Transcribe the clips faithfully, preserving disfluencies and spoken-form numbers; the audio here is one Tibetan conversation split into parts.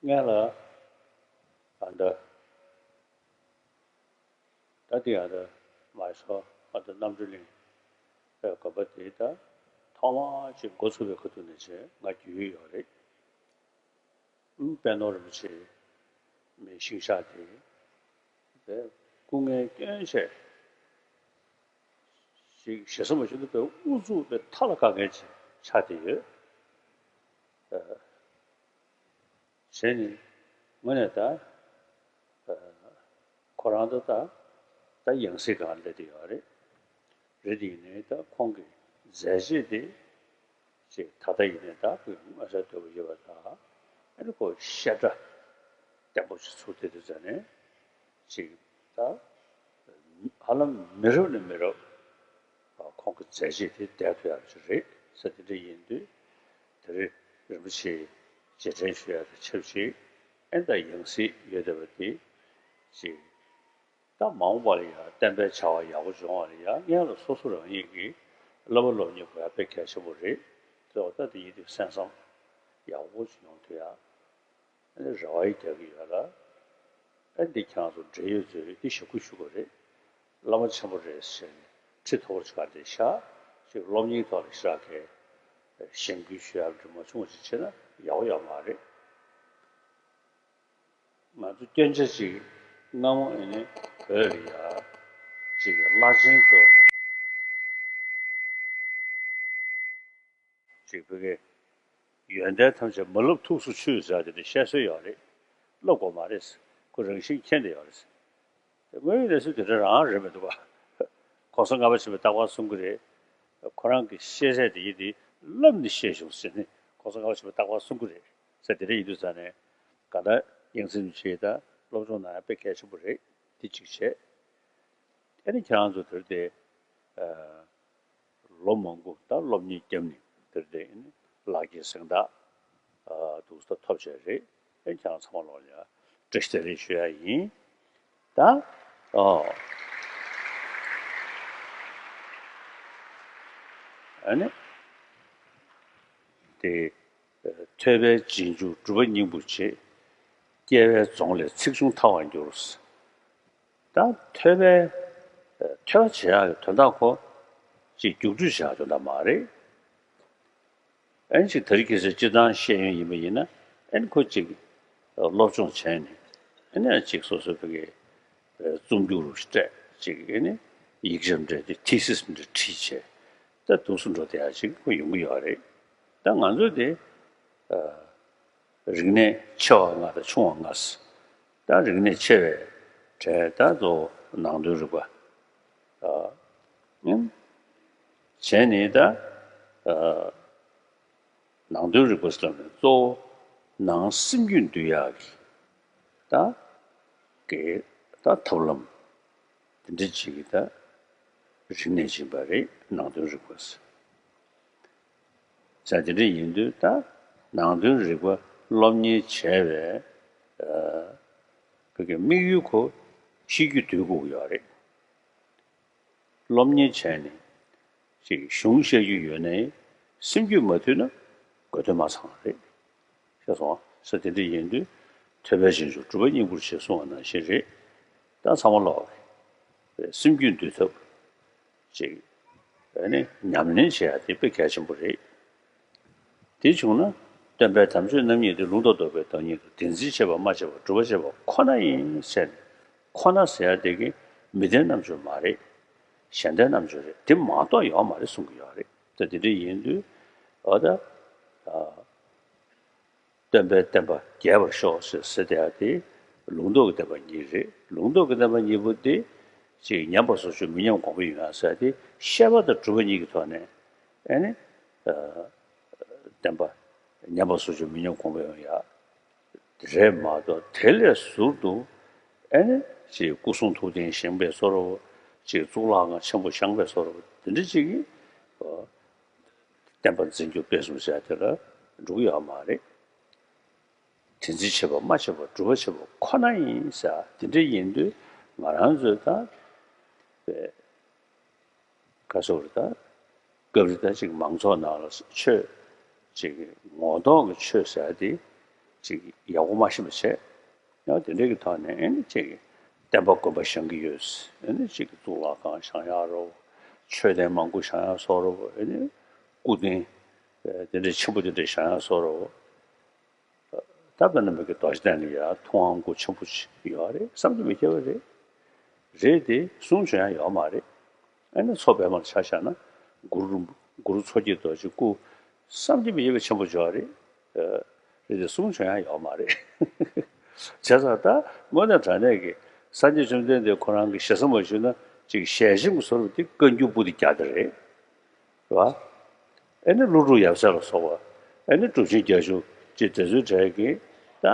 ངས་ལ་ཨ་འདྲ་ད་དེ་ཨ་འདྲ་མ་ཤོ་ཨ་འདྲ་རྣམ་གྲོལ་གླིང་ཨེ་དགོན་པ་དེ་ད་ཐོག་མ་ཅིག་འགོ་ཚུགས་པའི་ཁ་ཐུག་ནས་ཅིག་ང་རྒྱུས་ཡོད་རེད། ཨུམ་པད་ནོར་རིན་པོ་ཆེ་མི་ཤིང་ཤག་དེ་དེ་སྐུ་ངལ་སྐྱོན་ཆེ་ཞིག་ཞེ་ས་མ་ཞུ་ན་པའི་ཨུ་ཚུགས་པའི་མཐའ་ལ་བཀག་མཁན་ཅིག་ཆགས་བསྡད་ཡོད། ཨ། བྱས་ནས་དངོས་གནས་ད་ཨ་ཁོ་རང་ད་ད་ད་ཡང་སྲིད་སྒང་སླེབས་བསྡད་ཡོད་རེད། རེད་དེ་ཡིན་ནའི་ད་ཁོང་གི་མཛད་རྗེས་དེ་ཅིག་ད་ལྟ་ཡིན་ནའི་ད་བོད་མངའ་གསར་དོད་པོ་ཡོད་པ་དང་ཨ་ནི་ཁོ་བཤད་གྲྭ་བརྟན་པོ་ཞིག་ཚུགས་བསྡད་དུས་ཙ་ནས་ཅིག་ད་ཧ་ལམ་མི་རབས་ནས་མི་རབས་ཁོང་གི་མཛད་རྗེས་དེ་བསྡད་ཐུབ་ཡག་ཅིག་རེད་ཟེར་དེ་འདྲ་ཡིན་དུས། དེ་རིང་རིན་པོ་ཆེ་རྗེས་དྲན་ཞུ་ཡག་དང་ཆབས་ཅིག་ཨེ་ད་ཡང་སྲིད་ཡོད་བསྡད་པ་དེ་ཅིག་ད་མ་འོངས་པ་ལ་ཡང་བསྟན་པའི་བྱ་བ་ཡག་པོ་འབྱུང་བ་ལ་ཡང་སྔོན་ལ་སོ་སོ་རང་ཉིད་ཀྱི་བསླབ་པ་སློབ་གཉེར་དགོས་ཡག་དཔེ་གལ་ཆེན་པོ་རེད། གཙོ་བོ་ད་དེ་ཡིན་དུས་གསན་བསམ་ཡག་པོ་ཅིག་ཡོང་ཐུབ་ཡག་ཨ་ནི་རེ་བ་ཡི་རྒྱག་གི་ཡོད་ལ། ཨ་འདི་ཁྱེད་རང་ཚོ་འབྲེལ་ཡོད་ཚོས་འདི་ཞུ་དགོས་ཞུ་དགོས་རེད། བླ་མ་ཆེན་པོ་རེད་ཟེར་ནས་ཁྲི་མཐོ་པོ་ཅིག་ག་འདྲ་བཞག་ཅིག་སློབ་གཉེར་ཐོག་ལ་ཞེ་དྲག་གི་གཞེན་སྐུལ་ཞུ་ཡག་འདྲ་མ་བྱུང་བ་ཞིག་བྱས་ན་ཡག་པོ་ཡོད་མ་རེད། ང་ཚོ་སྐྱོན་ཆ་ཅིག་སྔ་མོ་ཨེ་ནི་བོད་ལ་ཡ་ཅིག་བླ་ཆེན་ཚོ། ཅིག་བོད་སྐད། ཡོན་ཏན་ཐམས་ཅད་མ་བསླབ་ཐུགས་སུ་ཆུད་ཟེར་དེ་འདྲ་བཤད་སྲོལ་ཡོད་རེད། བསླབ་དགོས་མ་རེད། ཁོ་རང་བཞིན་མཁྱེན་བསྡད་ཡོད་རེད། དེ་དངོས་ཡོད་གནས་ཚུལ་དེ་འདྲ་རང་རེད་མི་འདུག་ག་གོང་ས་ལྔ་པ་ཆེན་པོས་རྟག་པར་གསུང་གི་རེད། ཁོ་རང་གི་ཤེས་ཚད་དེ་ཡིན་དེ་བསླབས་ནས་ཤེས་བྱུང་ཟེར་ནས་གོང་ས་ལྔ་པ་ཆེན་པོས་རྟག་པར་གསུང་གི་རེད་ཟེར། དེ་འདྲ་ཡིན་དུས་ཙང་ནས་གང་ལྟར་ཡང་སྲིད་ཆེ་ད་སློབ་སྦྱོང་གནང་ཡ་དཔེ་གལ་ཆེན་པོ་རེད། དེ་གཅིག་བྱས། ཨ་ནི་ཁྱེད་རང་ཚོ་དེར་དེ། ལོ་མང་པོ་ད་སློབ་གཉེར་བརྒྱབ་ནས་དེར་དེ་ཨ་ནི་ལག་གི་གཟེངས་རྟགས་འདུག་ས་ཐོབ་བྱས་རེད། ཨ་ཁྱེད་རང་ཚང་མ་ལོག་ལ་བཀྲ་ཤིས་བདེ་ལེགས་ཞུ་ཡ་ཡིན། ད་ཨོ། ཨ་ནི་དེ་ཐོས་པས་རྗེས་འཇུག་གྲུབ་པ་སྙིང་པོར་བྱེད། སྐྱེ་བའི་རྫོང་ལས་ཚེགས་ཆུང་ཐར་བར་འགྱུར། ད་ཐོས་པའི་ཐོས་པ་བྱེད་ཡག་གི་དོན་དག་ཁོ་ཅིག་རྒྱུགས་སྤྲོད་བྱེད་ཡག་དོན་དག་མ་རེད། ཨན་ཅིག་དེ་རིང་ཁ་སང་སྤྱིར་བཏང་བཤད་ཡོན་ཡིན་པ་ཡིན་ན་ཨན་ཁོ་ཅིག་སློབ་སྦྱོང་བྱས་ནས་ཨན་ཅིག་སོ་སོའི་བོད་ཀྱི་རྩོམ་རྒྱུགས་རུ་སྤྲད་ཅིག་ཨན་ཡིག་ཆ་འདྲ་དེ་ཐི་སིས་འདྲ་བྲིས་བྱས་ད་འདུག་སེ་འགྲོ་བསྡད་ཡག་ཅིག་ཁོ་ཡོང་གི་ཡོད་རེད། ད་ང་ཚོ་དེ། རིག་གནས་ཆེ་བ་ལྔ་དང་ཆུང་བ་ལྔ། ད་རིག་གནས་ཆེ་བའི་གྲས་ད་གཙོ་བོ་ནང་དོན་རིག་པ། ཨ། ཨིན། བྱས་ནས་ད། ཨ། ནང་དོན་རིག་པ་ཟེར་ནས་གཙོ་བོ་ནང་སེམས་རྒྱུད་འདུལ་ཡག་གི་ད། གི་ད་ཐབས་ལམ། དེ་འདྲ་ཅིག་གི་ད་རིག་གནས་ཡིན་པ་རེད་ནང་དོན་རིག་པ་ཟེར། ས་དེ་འདྲ་ཡིན་དུས་ད་ནང་དོན་རིག་པ་སློབ་གཉེར་བྱས་པའི་ཨ་བོད་ཀྱི་དམིགས་ཡུལ་ཁོ་ཤེས་རྒྱུད་འདུལ་དགོས་ཀྱི་ཡོད་རེད། སློབ་གཉེར་བྱས་ནས་ཅིག་གཞུང་བཤད་རྒྱུ་ཡོད་ནའི་སེམས་རྒྱུད་མ་འདུལ་ན་དགོས་དོན་མ་ཚང་རེད། ཤེས་སོང་ས་དེ་འདྲ་ཡིན་དུས་ཐོས་པས་རྗེས་འཇུག་གྲུབ་པ་སྙིང་པོར་བྱེད་གསུང་བ་ནང་བཞིན་རེད། ད་ཚང་མ་ལོག་རེད། སེམས་རྒྱུད་འདུལ་ཐབས་ཅིག་ཨ་ནི་ཉམས་ལེན་བྱེད་ཡ་དེ་དཔེ་གལ་ཆེན་པོ་རེད། དེ་བྱུང་ན་སྟོན་པའི་དམ་ཆོས་རྣམ་གཉིས་དེ་ལུང་དང་རྟོགས་པའི་བདག་ཉིད་དོ། དེ་འཛིན་བྱེད་པ་སྨྲ་བྱེད་པ་སྒྲུབ་པ་བྱེད་པ་ཁོ་ན་ཡིན་ཟེར་ནས་ཁོ་ན་ཟེར་ཡ་དེ་གི་མི་ལྡན་རྣམ་འབྱོར་མ་རེད། གཞན་ལྡན་རྣམ་འབྱོར་རེད། དེ་མ་གཏོགས་ཡོད་མ་རེད་གསུང་གི་ཡོད་རེད། ད་དེ་འདྲ་ཡིན་དུས་འོ་ད། སྟོན་པའི་བསྟན་པ་རྒྱས་པར་ཤོག་ཟེར་ཟེར་དེ་ཡང་དེ་ལུང་རྟོགས་ཀྱི་བསྟན་པ་གཉིས་རེད། ལུང་རྟོགས་ཀྱི་བསྟན་པ་གཉིས་པོ་དེ་ཅིག་ཉམས་པ་སོར་ཆུད་མི་ཉམས་གོང་འཕེལ་ཡོང་ཡ་ཟེར་དེ་བཤད་པ་དང་སྒྲུབ་པ་གཉིས་ཀྱི་ཐོག་ནས་ཨེ་ནི་བསྟན་པ་ཉམས་པ་སོར་ཆུད་མི་ཉམས་གོང་འཕེལ་ཡོང་ཡ་རེད་མ་གཏོགས་དེ་ལས་ཟུར་དུ་ཨེ་ནི་ཅིག་སྐུ་གསུང་ཐུགས་རྟེན་བཞེངས་པའི་བཟོ་འདྲ་བོ་ཅིག་གཙུག་ལག་ཁང་ཆེན་པོ་བཞེངས་པའི་བཟོ་འདྲ་བོ་དེ་འདྲ་ཅིག་གིས། བསྟན་པ་འཛིན་སྐྱོང་སྤེལ་གསུམ་བྱས་དེ་ལ་འགྲོ་གི་ཡོད་མ་རེད། དེ་འཛིན་བྱེད་པ་སྨྲ་བྱེད་པ་སྒྲུབ་པ་བྱེད་པ་ཁོ་ན་ཡིན་ཟེར་དེ་འདྲ་ཡིན་དུས་ང་རང་ཚོས་ད་པའི་ག་སོགས་རེད་ད་སྐབས་རེ་ད་ཅིག་མང་ཚོགས་ནང་ལ་ཆོས་ཅིག་ངོ་ཐོག་གི་ཆོས་ཟེར་དེ་ ཅིག་ཡག་པོ་མ་ཤེས་པ་བྱས། ཡང་དེ་འདྲའི་གི་ཐོག་ནས་ཨེ་ནི་ཅིག་བསྟན་པ་དགོན་པ་བཞེངས་ཀྱི་ཡོད། ཨེ་ནི་ཅིག་གཙུག་ལག་ཁང་བཞེངས་ཡག་རོ། མཆོད་རྟེན་མང་པོ་བཞེངས་ཡག་བཟོ་རོ། ཨེ་ནི་སྐུ་རྟེན་དེ་འདྲའི་ཆེན་པོ་དེ་འདྲ་བཞེངས་ཡག་བཟོ་རོ། ད་དཔེར་ན་མི་གི་རྡོ་རྗེ་གདན་ལ་ཡ་ཐུབ་དབང་སྐུ་ཆེན་པོ་ཅིག་ཡོད་རེད། བསམ་གྱིས་མི་ཁྱབ་པ་རེད། རེད་དེ་གསུང་བྱོན་ཡག་ཡོད་མ་རེད། ཨ་ནི་མཚོ་པདྨ་ལ་ཆ་བཞག་ན་གུ་རུ་གུ་རུ་མཚོ་སྐྱེས་རྡོ་རྗེ་སྐུ་བསམ་གྱིས་མི་ཁྱབ་པ་ཆེན་པོ་ཅིག་ཡོད་རེད། རེད་དེ་གསུང་བྱོན་ཡག་ཡོད་མ་རེད། བྱས་ཙང་ད་དངོས་གནས་དྲང་གནས་ཀྱི་སངས་རྒྱས་བཅོམ་ལྡན་འདས་ཁོ་རང་གི་ཞེ་ས་མ་ཞུས་ན་ཅིག་ཞལ་ཆེམས་བཟོ་རུ་དེ་བཀའ་འགྱུར་པོ་དེ་རྒྱག་དེ་རེད། རེད་བ། ཨེ་ནི་ཀླུ་སྒྲུབ་ཡབ་སྲས་ལ་སོགས་པ། ཨེ་ནི་གྲུབ་ཆེན་བརྒྱད་ཅུ་ཅེས་དེ་ཚོའི་གྲས་ཀྱི་ད་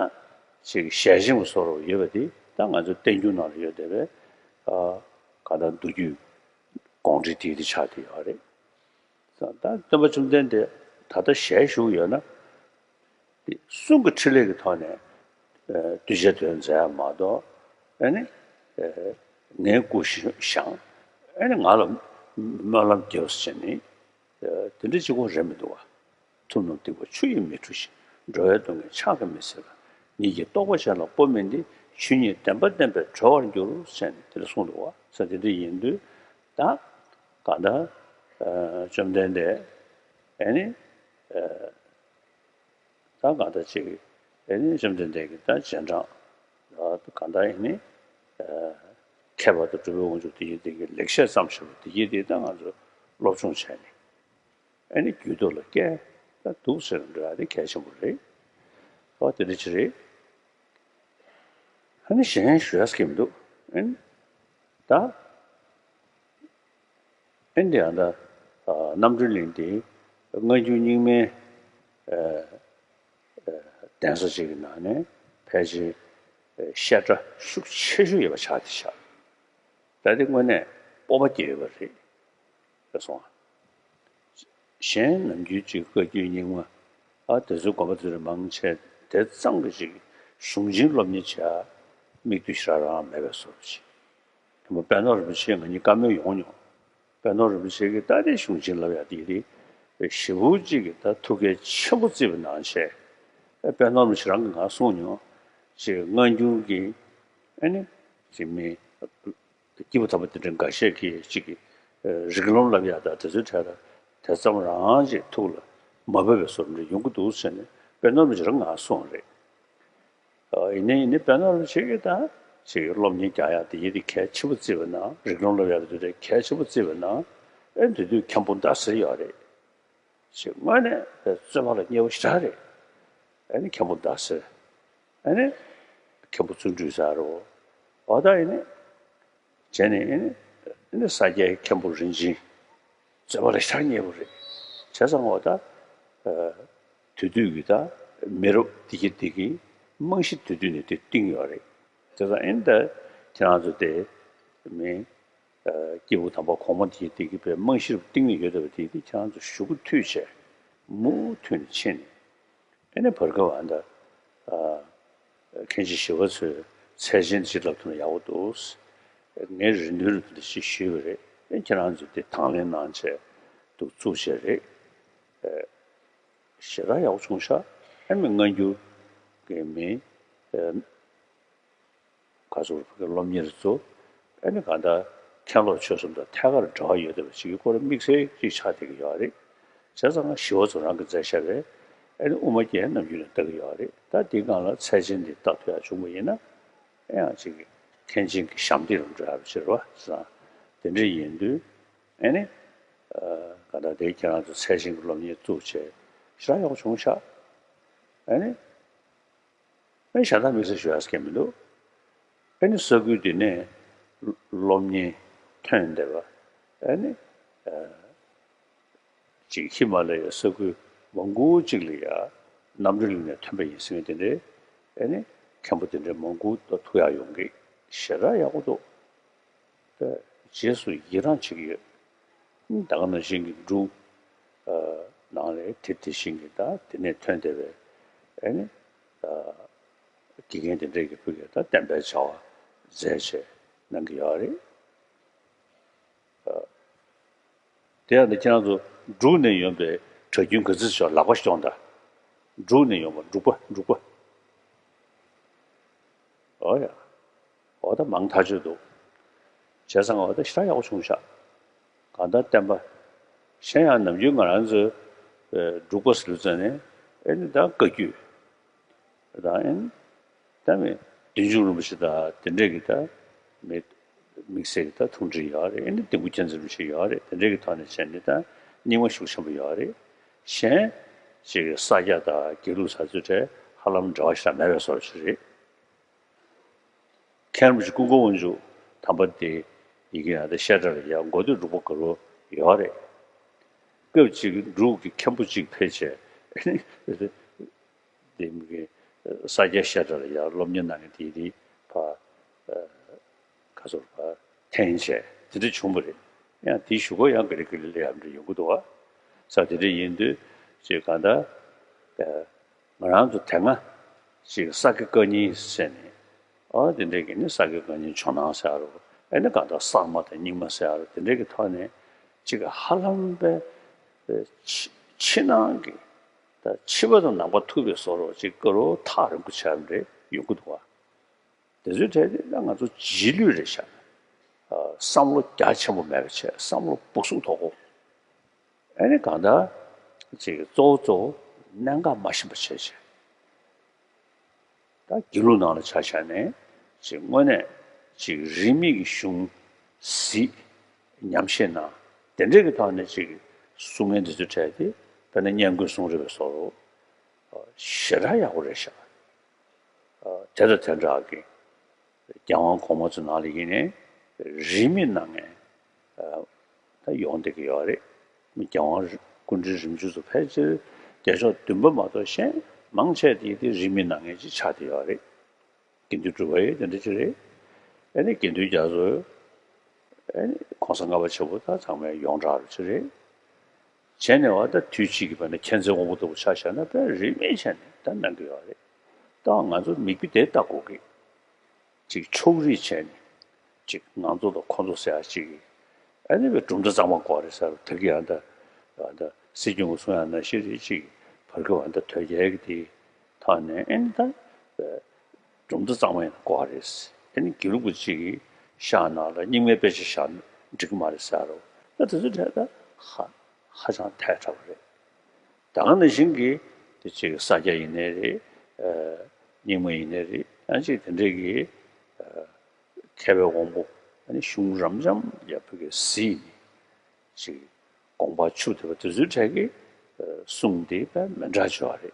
ཅིག་ཞལ་ཆེམས་བཟོ་རུ་ཡོད་པ་དེ་ད་ང་ཚོའི་བསྟན་འགྱུར་ནང་ལ་ཡོད་བསྡད་པའི་ཨ་གང་ལྟར་མདོ་རྒྱུད་དགོངས་འགྲེལ་དེ་དེ་ཆགས་བསྡད་ཡོད་རེད། ད་སྟོན་པ་བཅོམ་ལྡན་འདས་ད་ལྟ་ཞལ་བཞུགས་ཡོད་ན། དེ་གསུང་གི་ཕྲིན་ལས་ཀྱི་ཐོག་ནས་ཨ་གདུལ་བྱའི་དོན་མཛད་ཡག་མ་གཏོགས། ཨ་ནི་ཨ་ངའི་སྐུ་བཞེངས། ཨ་ནི་ང་ལ་སྨོན་ལམ་རྒྱོབས་ཟེར་ནས་ཨ་དེ་འདྲ་གཅིག་པོ་རེད་མི་འདུག་བ། ཐུབ་རྣམས་སྡིག་པ་ཆུ་ཡིས་མི་འཁྲུ་ཞིང་། འགྲོ་བའི་སྡུག་བསྔལ་ཕྱག་གིས་མི་སེལ་བ། ཉིད་ཀྱི་རྟོགས་པ་གཞན་ལ་སྤོ་མིན་ཏེ། ཆོས་ཉིད་བདེན་པ་བསྟན་པས་གྲོལ་བར་འགྱུར། ཟེར་ནས་དེ་འདྲ་གསུངས་འདུག་བ། ས་དེ་འདྲ་ཡིན་དུས་ད་གང་ལྟར་ཨ་བཅོམ་ལྡན་འདས་ཨ་ནི་ཨ་ད་གང་ལྟར་ཅིག་ཨེ་ནི་བཅོམ་ལྡན་འདས་ཀྱི་ད་རྗེས་འབྲང་ད་གང་ལྟར་ཨེ་ནི་ཨ་མཁས་པ་དང་གྲུབ་པའི་དབང་ཕྱུག་དེ་ཡི་དེ་གི་ལེགས་བཤད་ཙམ་ཞིག་དེ་ཡི་དེ་ད་ང་ཚོ་སློབ་སྦྱོང་བྱས་ནས་ཨེ་ནི་རྒྱུད་ཐོག་ལ་སྐྱེལ་ད་འདུག་ཟེར་འདྲ་དེ་གལ་ཆེན་པོ་རེད། ཨོ་དེ་འདྲ་ཅིག་རེད། ཨ་ནི་གཞན་ཞུ་ཡག་གི་མི་འདུག་ཨེ་ནི་ད། ཨེ་འདི་ཡང་ད་རྣམ་གྲོལ་གླིང་འདི་སྔ་འགྱུར་རྙིང་མའི་ཨ་ཨ་གདན་ས་ཅིག་གི་ནང་ནས་ཕལ་ཆེར་ཨ་བཤད་གྲྭ་ཤུགས་ཆེ་ཤོས་ཡོད་པ་ཆགས་བསྡད་ཤག་ད་དེ་དངོས་གནས་སྤོབས་པ་སྐྱེ་ཡོད་པ་རེད། ཅེས་གསུངས། གཞན་ནམ་རྒྱུན་ཅིག་བཀའ་བརྒྱུད་རྙིང་མ་ཨ་དེ་ཚོའི་དགོན་པ་དེ་ཚོ་མང་ཆེ་དེ་ཙམ་གྱི་ཅིག་གཞུང་ཆེན་སློབ་གཉེར་བྱེད་ཡ་མིག་ལྟོས་ཞེ་དྲག་རང་མེད་པའི་བཟོ་འདྲ་ཅིག་དེ་མོ་པད་ནོར་རིན་པོ་ཆེ་ང་གཉིས་བཀའ་མོལ་ཡོང་མྱོང་། པད་ནོར་རིན་པོ་ཆེ་གིས་ད་དེ་གཞུང་ཆེན་བསླབ་ཡག་དེ་རེད། ཞེ་པོ་ཅིག་གིས་ད་ཐུགས་གལ་ཆེན་པོ་བརྩིས་པ་ནང་བཞིན། ཨེ་པད་ནོར་རིན་པོ་ཆེ་རང་གིས་ང་གསུངས་མྱོང་། ཅིག་སྔ་འགྱུར་གྱི་ཨེ་ནི་ཅིག་མི་སྐྱེས་བུ་དམ་པ་དེ་འདྲ་འགའ་ཤས་ཀྱིས་ཅིག་གིས་རིགས་ལམ་བསླབ་ཡག་དང་དེ་ཚོའི་གྲས་ལ་དེ་ཙམ་རང་ཅིག་ཐུགས་ལ་མ་བབས་པའི་བཟོ་འདྲ་ཡོང་གི་འདུག་ཟེར་ནས་པད་ནོར་རིན་པོ་ཆེ་རང་ང་གསུངས་རེད། ཡིན་ནའི་ཡིན་ནའི་པད་ནོར་རིན་པོ་ཆེ་གིས་ད་ཅིག་སློབ་གཉེར་རྒྱག་ཡག་དེ་ཡི་དེ་གལ་ཆེན་པོ་བརྩིས་པ་ན་རིགས་ལམ་བསླབ་ཡག་དེ་དེ་གལ་ཆེན་པོ་བརྩིས་པ་ན་ཨེ་དེ་དུས་མཁན་པོ་ཟླ་ཟེར་ཡོད་རེད། ཅིག་དངོས་གནས་པའི་བརྩོན་པ་ལ་མཉེས་པོ་ཞེ་དྲག་རེད། ཨེ་ནི་མཁན་པོ་ཟླ་ཟེར། ཨེ་ནི་མཁན་པོ་བརྩོན་འགྲུས་ཟེར་རོ། འོ་ད་ཡིན་ནི། བྱས་ནས་ཨེ་ནི་ཨེ་ནི་ས་སྐྱའི་མཁན་པོ་རིན་ཆེན། བརྩོན་པ་ལ་ཞེ་དྲག་མཉེས་པོ་རེད། བྱས་ཙང་འོ་ད། དེ་དུས་ཀྱི་ད་མི་རབས་དེ་གི་དེ་གི་རྨང་གཞི་དེ་དུས་ནས་དེ་བཏིང་ཡོད་རེད། དེ་ཙང་ཨེ་ནི་ད་ཁྱེད་རང་ཚོ་དེ་མི་སྐྱེས་བུ་དམ་པ་གོང་མ་དེ་གི་དེ་གི་པའི་རྨང་གཞི་རུ་བཏིང་ནས་ཡོད་བསྡད་པ་དེ་དེ་ཁྱེད་རང་ཚོ་གཞུག་གུ་མཐུད་བྱས་མུ་མཐུད་ནས་ཕྱིན་ནས། ཨེ་ནི་བར་སྐབས་ཨ་ད། མཁན་ཆེན་ཞི་བ་འཚོས་ཚད་ཆེན་ཅིག་ལབ་ཐུབ་ན་ཡག་པོ་འདུག་ངས་རེ་འདུན་རེ་འདུན་ཅིག་ཞུས་པ་རེད། ཨེ་ཁྱེད་རང་ཚོས་དེ་དང་ལེན་གནང་བྱས་འདུག་བཙུགས་བྱས་རེད། ཞེ་དྲག་ཡག་པོ་བྱུང་ཤག་ཨེ་མི་སྔ་འགྱུར་གྱི་མི། ག་ཚོད་སློབ་གཉེར་ཚོ། ཨ་ནི་གང་ལྟར་མཁན་སློབ་ཆོས་གསུམ་དང་ཐད་ཀར་འབྲེལ་བ་ཡོད་བསྡད་པ་ཞིག་གི་སྐོར་དམིགས་བསལ་ཅིག་ཆགས་བསྡད་ཀྱི་ཡོད་རེད། བྱས་ཙང་ཞི་བ་འཚོ་རང་གིས་མཛད་བཞག་པའི་ཨ་ནི་དབུ་མ་རྒྱན་ནམ་རྒྱུན་ནས་ལྟ་གི་ཡོད་རེད། ད་འདིའི་སྒང་ལ་ཚད་ཆེན་འདི་ལྟ་ཐུབ་ཡག་བྱུང་བ་ཡིན་ན། ཨེ་ཡང་ཅིག་མཁན་ཆེན་གྱི་ཞབས་འདེགས་རུ་འགྲོ་ཡག་རུ་ཕྱིར་བ་ཙང་དེ་འདྲ་ཡིན་དུས་ཨ་ནི། གང་ལྟར་དེ་ཁྱེད་རང་ཚོ་ཚད་ཆེན་གྱི་སློབ་གཉེར་བཙུགས་བྱས་ཞེ་དྲག་ཡག་པོ་བྱུང་ཤག་ཨ་ནི། ཨེ་གཞན་དག་དམིགས་བསལ་ཞུ་ཡག་གང་མི་འདུག་ཨེ་ནི་ས་ཁུལ་འདི་ནས་སློབ་གཉེར་ཐོན་བསྡད་པ། ཨེ་ནི་ཅིག་ཧི་མ་ལ་ཡའི་ས་ཁུལ་མང་པོ་ཅིག་ལ་ཡ་རྣམ་གྲོལ་གླིང་ནས་ཐོན་པ་ཡིན་ཟེར་མཁན་དེ་འདྲའི་ཨེ་ནི་མཁན་པོ་དེ་འདྲའི་མང་པོ་ཐུག་ཡག་ཡོང་གི་ཞེ་དྲག་ཡག་པོ་འདུག་ད་རྗེས་སུ་ཡི་རང་བྱེད་ཀྱི་ཡོད། ད་ག་ནང་བཞིན་གྱི་འབྲུག་ནང་ལས་དེ་དེ་བཞིན་གྱི་ད་དེ་ནས་ཐོན་བསྡད་པའི་ཨེ་ནི་དགེ་རྒན་དེ་འདྲས་ཀྱི་ཕུལ་གྱི་ད་བསྟན་པའི་བྱ་བ་མཛད་བྱས་གནང་གི་ཡོད་རེད། དེ་ཡང་ནི་ཁྱེད་རང་ཚོ་འབྲུག་ནས་ཡོང་པའི་གྲྭ་རྒྱུན་ག་ཚོད་ཤོག་ལག་པ་ཤོང་ད། འབྲུག་ནས་ཡོང་བ་འབྲུག་པ་འབྲུག་པ། འོ་ཡ། འོ་ད་མང་ཐག་ཆོད་འདུག་བྱས་ཙང་འོ་ད་ཞེ་དྲག་ཡག་པོ་བྱུང་ཤག་གང་ལྟར་བསྟན་པ། གཞན་ཡང་ནམ་རྒྱུན་ང་རང་ཚོའི་ཨེ་འབྲུག་པ་ཟེར་ཙང་ནས་ཨེ་ནི་ད་བཀའ་བརྒྱུད་དང་ཨེ་ནི་ད་མི་བདུད་འཇོམས་རིན་པོ་ཆེ་དང་དེ་འདྲས་ཀྱི་ད་མི་དམིགས་བསལ་གྱི་ད་ཐུང་འབྲིང་ཡོད་རེད། ཨེ་ནི་ལྡེའུ་བཙན་འཛིན་རིན་པོ་ཆེ་ཡོད་རེད། དེ་འདྲས་ཀྱི་ཐོག་ནས་བྱས་ནས་ད་རྙིང་མ་ཤུགས་ཆེན་པོ་ཡོད་རེད། གཞན་ཅིག་ས་སྐྱ་དང་དགེ་ལུགས་ས་ཚུལ་གྲས་ཧ་ལམ་འབྲེལ་བ་ཞེ་དྲག་མེད་པའི་བཟོ་འདྲ་ཞིག་རེད། མཁན་རིན་པོ་ཆེ་ཀུན་དགའ་དབང་ཕྱུག་དམ་པ་དེ་ཡི་གེ་ཡང་དེ་བཤད་གྲྭ་ལ་ཡར་འགོ་སྟོད་འབྲུག་པ་དགའ་རབ་ཡོད་རེད། སྐབས་གཅིག་འབྲུག་གི་མཁན་པོ་གཅིག་ཕེབས་བྱས་དེ་མི་གི་ས་སྐྱའི་བཤད་གྲྭ་ལ་ཡར་སློབ་གཉེར་གནང་མཁན་དེ་དེ་ཕ་ཁ་སོར་ཕ་འཐེན་བྱས་དེ་འདྲ་བྱུང་བ་རེད། ཡང་དེའི་གཞུག་གུ་ཡང་ག་རེ་ག་རེ་ལས་ཡར་འདྲ་ཡོང་གི་འདུག་བ། ས་དེ་འདྲ་ཡིན་དུས་ཅིག་གང་ལྟར། ང་རང་ཚོ་དེ་སྔ་ཅིག་ས་དགེ་བཀའ་རྙིང་ཟེར་ནས་ཨོ་དེ་འདྲས་ཀྱི་ནི་ས་དགེ་བཀའ་རྙིང་ཇོ་ནང་ཟེར་ཡ་རོ། ཨེ་ནི་གང་ལྟར་གསར་མ་དང་རྙིང་མ་ཟེར་ཡ་རོ། དེ་འདྲས་ཀྱི་ཐོག་ནས་ཅིག་ཧ་ལམ་པའི་ཕྱི་ཕྱི་ནང་གི་ད་ཕྱི་པ་དང་ནང་པ་ཐུག་པའི་བཟོ་འདྲ་ཅིག་དཀའ་རུ་ཐག་རིང་པོ་ཆགས་རེད་ཡོང་གི་འདུག་བ། དེ་ཚོའི་གྲས་དེ་ད་ང་ཚོ་རྗེས་ལུས་རེད་ཤག་བསམ་བློ་རྒྱ་ཆེན་པོ་མེད་པ་བྱས། བསམ་བློ་སྦུག་སུག་དོག་པོ། ཨ་ནི་གང་ལྟར་ཅིག་གཙོ་བོ་གཙོ་བོ་གནད་འགག་མ་ཤེས་པ་བྱས་བྱས། ད་དགེ་ལུགས་ནང་ལ་ཆ་བཞག་ནས་ཅིག་དངོས་གནས་ཅིག་རིས་མེད་ཀྱི་གཞུང་གཟིགས་ཉམས་བཞེས་གནང་། དེ་འདྲས་ཀྱི་ཐོག་ནས་ཅིག་གསུང་མཁན་དེ་ཚོའི་གྲས་དེ་དཔེར་ན་སྙན་བརྒྱུད་གསུང་རབ་པའི་བཟོ་འདྲ་ཞེ་དྲག་ཡག་པོ་རེད་ཤག་དེ་དང་དེ་འདྲ་གི་རྒྱལ་དབང་གོང་མ་ཚོ་ནང་ལ་ཡིན་ནའི་རིས་མེད་གནང་མཁན་ད་ཡོང་བསྡད་ཀྱི་ཡོད་རེད། རྒྱལ་དབང་སྐུ་ཕྲེང་རིམ་བྱོན་ཚོ་ཕལ་ཆེར་བརྒྱ་ཕྲག་བདུན་པ་མ་གཏོགས་གཞན་མང་ཆེ་དེ་དེ་རིས་མེད་གནང་མཁན་ཅིག་ཆགས་བསྡད་ཡོད་རེད། དགེ་འདུན་གྲུབ་པ་ཡི་དེ་འདྲ་ཅིག་རེད། ཨ་ནི་དགེ་འདུན་རྒྱ་མཚོ་ཨ་ནི་གོང་ས་ལྔ་པ་ཆེན་པོ་ད་ཚང་མས་ཡོངས་གྲགས་རེད་ཅིག་རེད། བྱས་ནས་བ་ད་དུས་གཅིག་གི་བར་ན་མཁྱེན་བརྩེ་དབང་པོ་ལྟ་བུ་ཆ་བཞག་ན་དཔེ་རིས་མེད་བྱས་ནས་ད་གནང་གི་ཡོད་རེད། ད་ང་ཚོ་མིག་དཔེ་དེ་ལྟ་དགོས་ཀི། ཅིག་ཕྱོགས་རིས་བྱས་ནས་ཅིག་ང་ཚོ་དང་ཁོ་ཚོ་ཟེར་ཡ་ཅིག་གི། ཨ་ནི་བའི་གྲུབ་མཐའ་གཙང་མ་དགོས་རེད་ཟེར་བ་དེ་གི་ཡང་ད་ད་སྲིད་སྐྱོང་གི་གསུང་ཡ་ན་ཤེས་རེད་ཅིག་བར་གི་བ་ད་དོལ་རྒྱལ་གི་དེ་ཐོག་ནས་ཨ་ནི་ད་གྲུབ་མཐའ་གཙང་མ་ཡིན་ན་དགོས་རེད། ཨ་ནི་དགེ་ལུགས་པ་ཅིག་གི་ཤག་ནང་ལ་རྙིང་མའི་དཔེ་ཆ་བཞག་ན་འགྲིག་གི་མ་རེད་ཟེར་རོ། ད་དེ་ཚོ་གྲས་ད་ཧ་ཧ་ཅང་ཐལ་དྲགས་པ་རེད། ད་ག་ནང་བཞིན་གྱི་དེ་ཅིག་ས་སྐྱ་ཡིན་ནའི་རེད། རྙིང་མ་ཡིན་ནའི་རེད། ཡང་ཅིག་དེ་འདྲས་ཀྱི་མཁས་པའི་དབང་པོ་ཨ་ནི་གཞུང་རབ་འབྱམས་ཡག་པོ་གི་གཟིགས་ནས་ཅིག་དགོངས་པ་ཆུ་དེ་བ་དེ་ཚོའི་གྲས་ཀྱི་གསུང་དེ་དཔེ་མི་འདྲ་བྱུང་བ་རེད།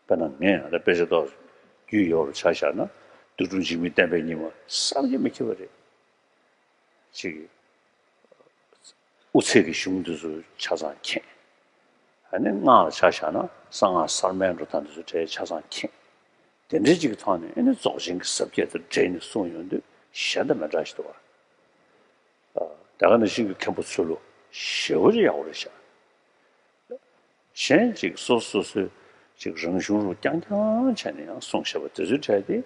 དཔེར་ན་ངས་ཡང་ད་དཔེ་ཆ་ཏོག་རྒྱུས་ཡོད་རུ་ཆ་བཞག་ན་རྡོ་གྲུབ་འཇིགས་མེད་བསྟན་པའི་ཉི་མ་བསམ་གྱིས་མི་ཁྱབ་པ་རེད། ཅིག་དབུ་ཚད་ཀྱི་གཞུང་འདི་ཚོ་ཆ་ཚང་མཁྱེན། ཨ་ནི་སྔགས་ལ་ཆ་བཞག་ན་གསང་སྔགས་གསར་མའི་འགྲོ་སྟངས་འདི་ཚོ་གྲས་ཆ་ཚང་མཁྱེན། དེ་འདྲའི་ཅིག་གི་ཐོག་ནས་ཨ་ནི་རྫོགས་ཆེན་གྱི་ཟབ་རྒྱས་དང་འབྲེལ་ནས་གསུངས་ཡོང་དུས་གཞན་དང་མི་འདྲ་ཞིག་འདུག་བ། ད་ག་ནང་བཞིན་གྱི་མཁན་པོ་ཚུལ་ལོ་ཞེ་པོ་ཅིག་ཡག་པོ་རེད་ཤག་གཞན་ཅིག་སོ་སོ་སོའི་ཅིག་རང་གཞུང་རུ་རྐྱང་རྐྱང་བྱས་ནས་ཡང་གསུངས་བཞག་པ་དེ་ཚོའི་གྲས་དེ་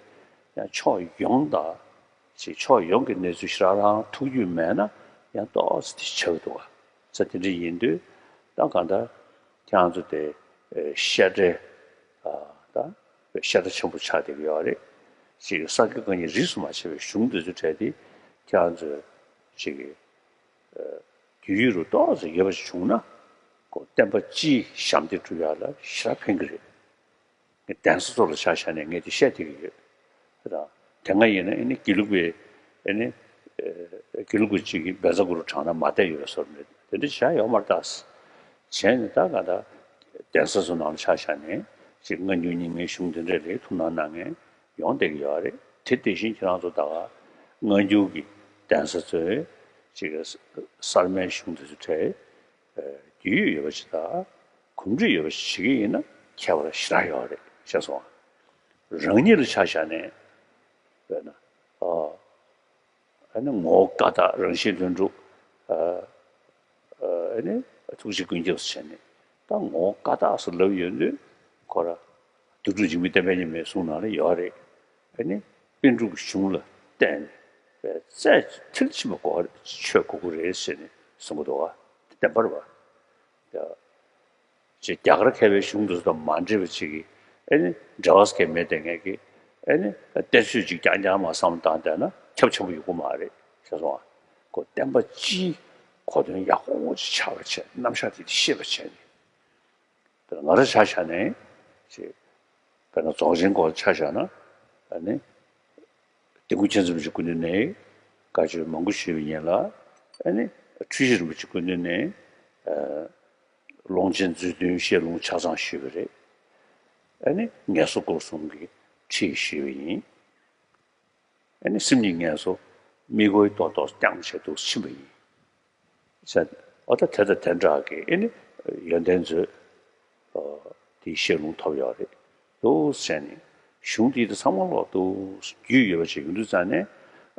ཡང་ཕྱོགས་ཡོངས་དང་ཅིག་ཕྱོགས་ཡོངས་ཀྱི་གནས་ཚུལ་ཞེ་དྲག་རང་ཐུགས་རྒྱུས་མེད་ན་ཡང་ཏོག་ཙམ་དེ་ཆགས་འདུག་བ། ས་དེ་འདྲ་ཡིན་དུས་ད་གང་ལྟར་ཁྱེད་རང་ཚོ་དེ་བཤད་གྲྭའི་ད་བཤད་གྲྭ་ཆེན་པོ་ཆགས་བསྡད་ཀྱི་ཡོད་རེད། ཅིག་ས་དགེ་བཀའ་རྙིང་རིས་སུ་མ་ཆད་པའི་གཞུང་དེ་ཚོའི་གྲས་དེ་ཁྱེད་རང་ཚོས་ཅིག་རྒྱུས་ཡོད་རུ་ཏོག་ཙམ་ཡོད་པ་ཞིག་བྱུང་ན། ཁོ་བསྟན་པ་སྤྱིའི་ཞབས་འདེགས་སྒྲུབ་ཡག་ལ་ཞེ་དྲག་ཕན་གྱི་རེད། ངས་གདན་ས་ཚོ་ལ་ཆ་བཞག་ནས་ངས་དེ་བཤད་བསྡད་ཀྱི་ཡོད། དེ་དང་དེ་སྔ་ཡིན་ན་ཨ་ནི་དགེ་ལུགས་པའི་ཨ་ནི་དགེ་ལུགས་པ་གཅིག་གིས་བཛྲ་གུ་རུ་བགྲངས་ན་མ་བསྡད་ཡོད་པའི་བཟོ་འདྲ་དེ་འདྲ་བྱས་ཡོད་མ་རེད་ད། བྱས་ནས་ད་ག་ད་གདན་ས་ཚོ་ནང་ལ་ཆ་བཞག་ནས་ཅིག་སྔ་འགྱུར་རྙིང་མའི་གཞུང་དེ་འདྲ་ལ་ཐུགས་སྣང་གནང་མཁན་ཡོང་བསྡད་ཀྱི་ཡོད་རེད། དེ་དེ་བཞིན་ཁྱེད་རང་ཚོ་ད་ག་སྔ་འགྱུར་གྱི་གདན་ས་ཚོས་ཅིག་གསར་མའི་གཞུང་དེ་ཚོ་གྲས་རྒྱུས་ཡོད་པ་ཞིག་དང་གོམས་འདྲིས་ཡོད་པ་ཞིག་བྱེད་ཀྱི་ཡིན་ན་ཁྱད་པར་ཞེ་དྲག་ཡོད་རེད་ཤག་སོང་། རང་ཉིད་ལ་ཆ་བཞག་ནས་དཔེར་ན་ཨ་ཨ་ནི་ངོ་བོ་ཀ་དག་རང་བཞིན་ལྷུན་གྲུབ། ཨ་ཨ་ནི་ཐུགས་རྗེ་ཀུན་ཁྱབ་ཟེར་ནས་ད་ངོ་བོ་ཀ་དག་ཟེར་ལབ་ཡོང་དུས་ཁོ་ར་རྡོ་གྲུབ་འཇིགས་མེད་བསྟན་པའི་ཉི་མའི་གསུང་ནང་ལ་ཡོད་རེད། ཨ་ནི་པཎ་གྲུབ་ཀྱི་གཞུང་ལ་བརྟེན་ནས་རྩ་མཐིལ་ཕྱིན་པ་དགོས་རེད། ཆོས་དགོས་ཀྱི་རེད་ཟེར་ནས་གསུང་གི་འདུག་བ། དེ་བདེན་པ་རེད་བ། ཅེས་རྒྱ་གར་མཁས་པའི་གཞུང་དེ་ཚོ་དང་མ་འདྲེས་པ་ཅིག་གིས་ཨེ་ནི་འབྲེལ་བ་གང་ཡང་མེད་དེ་ངས་ཀྱི་ ཨེ་ནི་གཏེར་ཆོས་ཅིག་རྐྱང་རྐྱང་མར་བསམ་བློ་བཏང་བསྡད་ན་ཁྱབ་ཆེན་པོ་ཡོང་གི་མ་རེད། ཤེས་སོང་ང་། ཁོ་བསྟན་པ་སྤྱིའི་གོ་དོན་ཡག་པོ་ཅིག་ཆགས་པ་བྱས། རྣམ་གཞག་དེ་ཤེས་པ་བྱས་ནས། དཔེར་ན་ང་རང་ཆ་བཞག་ནས་ཅིག་དཔེར་ན་རྫོགས་ཆེན་སྐོར་ཆ་བཞག་ན། ཨ་ནི་དིལ་མགོ་མཁྱེན་བརྩེ་རིན་པོ་ཆེའི་སྐུ་མདུན་ནས་བཀའ་ཆོས་མང་པོ་ཞུས་པ་ཡིན་ལ། ཨ་ནི་འཁྲུལ་ཞིག་རིན་པོ་ཆེའི་སྐུ་མདུན་ནས་ཨ་ཀློང་ཆེན་མཛོད་བདུན་བཤད་ལུང་ཆ་ཚང་ཞུས་པ་རེད། ཨ་ནི་ངལ་གསོ་སྐོར་གསུམ་གྱི་ཁྲིད་ཞུས་པ་ཡིན། ཨ་ནི་སེམས་ཉིད་ངལ་གསོ་མིག་གོ་ཡི་ཏོག་ཏོག་རྐྱང་བྱས་འདུག་ཕྱིན་པ་ཡིན། ཟེར། ཨོ་ད་དེ་དང་དེ་འདྲ་གི་ཨེ་ནི་ཡོན་ཏན་མཛོད། ཨོ་དེའི་བཤད་ལུང་ཐོབ་ཡོད་རེད། འདུག་ཟེར་ནས་གཞུང་དེ་དང་ཚང་མ་ལོག་ཏུ་རྒྱུས་ཡོད་པ་ཅིག་ཡོང་དུས་ཙང་ནས།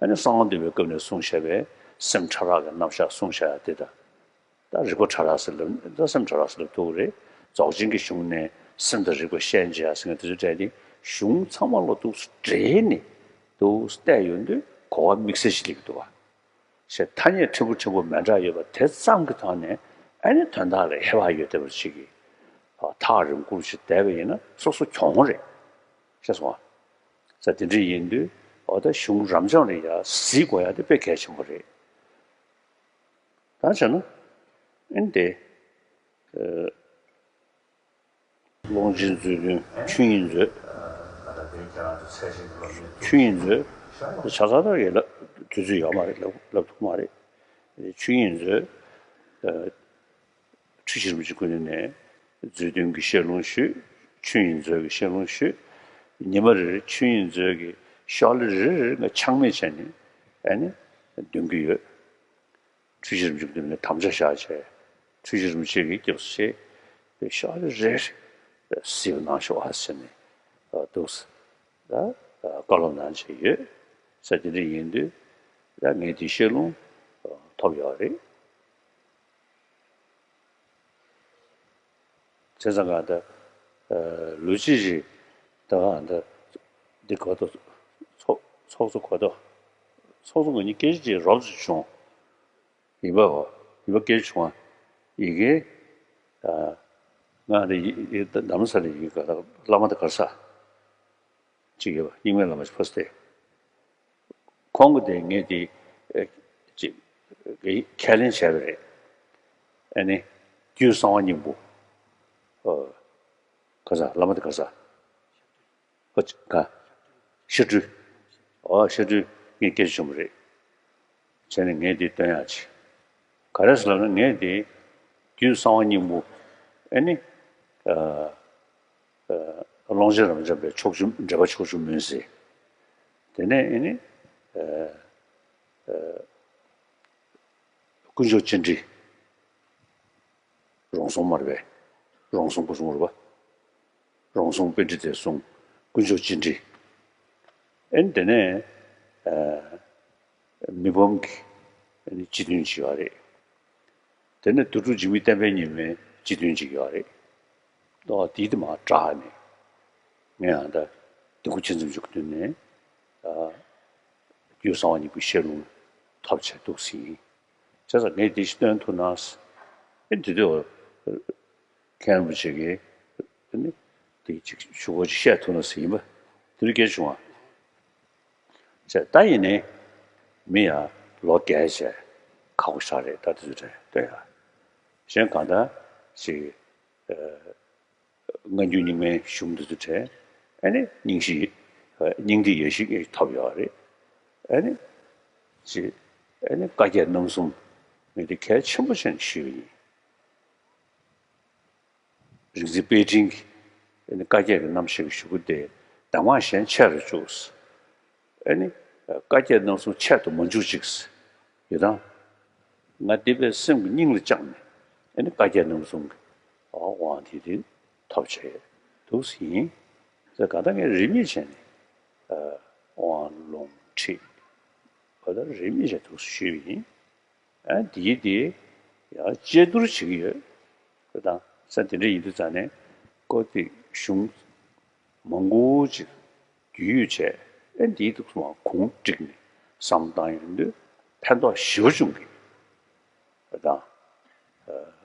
ཨ་ནི་གསང་བ་འདུས་པའི་སྐབས་ནས་གསུངས་བཞག་པའི་སེམས་ཕྲ་རགས་ཀྱི་རྣམ་གཞག་གསུངས་བཞག་ཡ་དེ་དང་། ད་རིག་པ་ཕྲ་རགས་ཟེར་ལབ། ད་སེམས་ཕྲ་རགས་ཟེར་ལབ་ཐུབ་ཀྱི་རེད། རྫོགས་ཆེན་གྱི་གཞུང་ནས་སེམས་དང་རིག་པ་ཤན་འབྱེད་ཟེར་མཁན་དེ་ཚོའི་གྲས་དེ་གཞུང་ཚང་མ་ལོག་ཏུ་འདྲེས་ནས་འདུག་བལྟས་ཡོང་དུས་གོ་བ་དམིགས་བསལ་ཞིག་སླེབས་ཀྱི་འདུག་བ། ཞེས་ཐ་སྙད་ཕྲན་བུ་ཕྲན་བུ་མི་འདྲ་ཡོད་པ་དེ་ཙམ་གྱི་ཐོག་ནས། ཨ་ནི་དོན་དག་ལ་ཧེ་བག་ཡོད་བསྡད་པ་ཞིག་གིས་ཐག་རིང་པོ་ཞིག་བསྡད་པ་ཡིན་ན་སོ་སོ་གྱོང་རེད། ཤེས་སོང་ང་། ས་དེ་འདྲ་ཡིན་དུས་ཨོ་ད་གཞུང་རབ་འབྱམས་ལ་ཡ་གཟིགས་དགོས་ཡ་དེ་དཔེ་གལ་ཆེན་པོ་རེད། ད་བྱས་ན་ཨེ་འདི། ཀློང་ཆེན་མཛོད་བདུན་ཆོས་དབྱིངས་མཛོད། ཆོས་དབྱིངས་མཛོད། ཆ་ཚང་ད་ཡོད་ལབ། དུས་ཚོད་ཡོད་མ་རེད། ལབ་ལབ་ཐུབ་མ་རེད། ཆོས་དབྱིངས་མཛོད། འཁྲུལ་ཞིག་རིན་པོ་ཆེའི་སྐུ་མདུན་ནས་མཛོད་བདུན་གྱི་བཤད་ལུང་ཞུས། ཆོས་དབྱིངས་མཛོད་ཀྱི་བཤད་ལུང་ཞུས། ཉི་མ་རེ་རེ་ཆོས་དབྱིངས་མཛོད་ཀྱི་ཤོག་ལྷེ་རེ་རེ་ང་ཆག་མེད་བྱས་ནས་ཨ་ནི་འདོན་གྱི་ཡོད། འཁྲུལ་ཞིག་རིན་པོ་ཆེའི་སྐུ་མདུན་ནས་དམ་བཅའ་བཞག་བྱས། འཁྲུལ་ཞིག་རིན་པོ་ཆེ་གི་སྐྱབས་སུ་མཆི། ཤོག་ལྷེ་རེ་རེ་གཟིགས་གནང་ཤོག་ཨ་ཟེར་ནས་འདུག་ཟེར། ད་བཀའ་སློབ་གནང་བྱས་ཡོད། ས་དེ་འདྲ་ཡིན་དུས་ད་ངས་དེ་བཤད་ལུང་ཐོབ་ཡོད་རེད། བྱས་ཙང་གང་ལྟར་ལོ་གཅིག་རྗེས་ད་གང་ལྟར་འདི་གོ་ཐོག་ཚོགས་ཚོགས་གཙོ་གོ་ཐོག་ཚོགས་གཙོ་ང་གཉིས་སྐད་ཆ་ཅིག་རོབ་ཙམ་བྱུང་། ཡིན་པའོ། ཡིན་པ་སྐད་ཆ་བྱུང་བ། ཡི་གེ་ང་འདི་ཡི་ཡི་རྡ་རམ་ས་ལའི་ཡི་གེ་ག་ད་བླ་མ་དང་གར་ས་གཅིག་ཡོད་པ། རྙིང་མའི་བླ་མ་ཕོ་སྟེ། ཁོང་གིས་དེ་ངས་དེ་ཨེ་ཅིག་ཁས་ལེན་བྱས་པ་རེད། ཨ་ནི་རྒྱུད་གསང་བ་སྙིང་པོ། ཨོ། ག་ས་བླ་མ་དེ་ག་ས། ཨོ་ཅི་ག་ཤ་སྤྲུལ། ཨོ་ཤ་སྤྲུལ་ངས་སྐད་ཆ་བྱུང་བ་རེད། བྱས་ནས་ངས་དེ་སྟོན་ཡག་བྱས། ག་རེ་ཟེར་ལབ་ན་ངས་དེ་རྒྱུད་གསང་བ་སྙིང་པོ། ཨ་ནི་ཨ། ཀློང་ཆེན་རབ་འབྱམས་པའི་ཕྱོགས་བཅུ་འགྲེལ་པ་ཕྱོགས་བཅུ་མུན་སེལ། དེ་ནས་ཨེ་ནི། ཨ། ཨ། དཀོན་མཆོག་སྤྱན་ཁྲིད། རོང་ཟོམ་མར་པའི། རོང་ཟོམ་སྐུ་གསུང་རུ་པ། རོང་ཟོམ་པཎྜི་ཏའི་གསུང་། དཀོན་མཆོག་སྤྱན་ཁྲིད། ཨེ་ནི་དེ་ནས། ཨ། མི་ཕམ་གྱི་ཨ་ནི་སྤྱི་དོན་ཅིག་ཡོད་རེད། དེ་ནས་དུར་ཁྲོད་འཇིགས་མེད་བསྟན་པའི་ཉི་མའི་སྤྱི་དོན་ཅིག་ཡོད་རེད། ཨོ་དེའི་དེ་མར་བསྒྲགས་ནས། ངས་ཨ་ད་དིལ་མགོ་མཁྱེན་བརྩེ་རིན་པོ་ཆེའི་སྐུ་མདུན་ནས། ཨ། རྒྱུད་གསང་བ་སྙིང་པོའི་བཤད་ལུང་ཐོབ་བྱས་འདུག་ཟིན། བྱས་ཙང་ངས་དེ་ཞིག་སྟོན་ཐུབ་ན་ཟེར། ཨེ་དེ་དུས་མཁན་རིན་པོ་ཆེ་གིས་ཨ་ནི་དེ་ཅིག་ཞུ་སྒོ་ཅིག་བཤད་ཐུབ་ན་ཟེར་ཡིན་པ། དེ་རིང་སྐད་ཆ་བྱུང་བ། བྱས་ད་ཡིན་ནའི་མི་ཡང་ལོ་རྒས་བྱས་ཁག་པོ་ཞིག་རེད། ད་དེ་ཚོ་དྲན་སྟོན་ཡ། གཞན་གང་ལྟར་ཞིག་ཨ། སྔ་འགྱུར་རྙིང་མའི་གཞུང་འདི་ཚོ་བྲལ། ཨ་ནི་སྙིང་ཞིག་སྙིང་ཐིག་ཡེ་ཤེས་ཀྱི་ཐོབ་ཡོད་རེད། ཨ་ནི་ཅི། ཨ་ནི་བཀའ་བརྒྱད་རྣམ་གསུམ་ངས་འདི་གལ་ཆེན་པོ་བྱས་ནས་ཞུས་པ་ཡིན། རིག་འཛིན་དཔལ་སྤྲིང་གིས་ཨ་ནི་བཀའ་བརྒྱད་ཀྱི་རྣམ་བཤད་ཀྱི་ཞུ་སྒོ་དེ་གདམས་ངག་གཞན་ཆད་དུ་བཅུག། ཨ་ནི་བཀའ་བརྒྱད་རྣམ་གསུམ་ཆད་དུ་མ་འཇུག་ཅིག་ཡོད་དང་། ང་འདི་པའི་སེམས་ཀྱི་སྙིང་ལ་བཅངས་ནས་ཨ་ནི་བཀའ་བརྒྱད་རྣམ་གསུམ་གྱི་དབང་དེ་དེ་ཐོབ་བྱས་འདུག་ཟིན། ད་ག་ད་ངས་རིས་མེད་བྱས་ནས་དབང་ལུང་ཁྲིད་པ་ད་རིས་མེད་བྱས་འདུག་ཞུས་པ་ཡིན། ཨ་འདིའི་དེ་ཡང་དཔྱད་བསྡུར་བྱེད་ཀྱི་ཡོད། ད་ས་དེ་འདྲ་ཡིན་དུས་ཙང་ནས་ཀོ་ཏི་གཞུང་མང་པོ་ཅིག་རྒྱུས་ཡོད་བྱས། ཨེ་འདིའི་ཐོག་སོང་བ་གུང་བསྒྲིགས་ནས་བསམ་བཏང་ཡོང་དུས་ཕན་ཐོགས་ཞེ་པོ་བྱུང་གི། ད་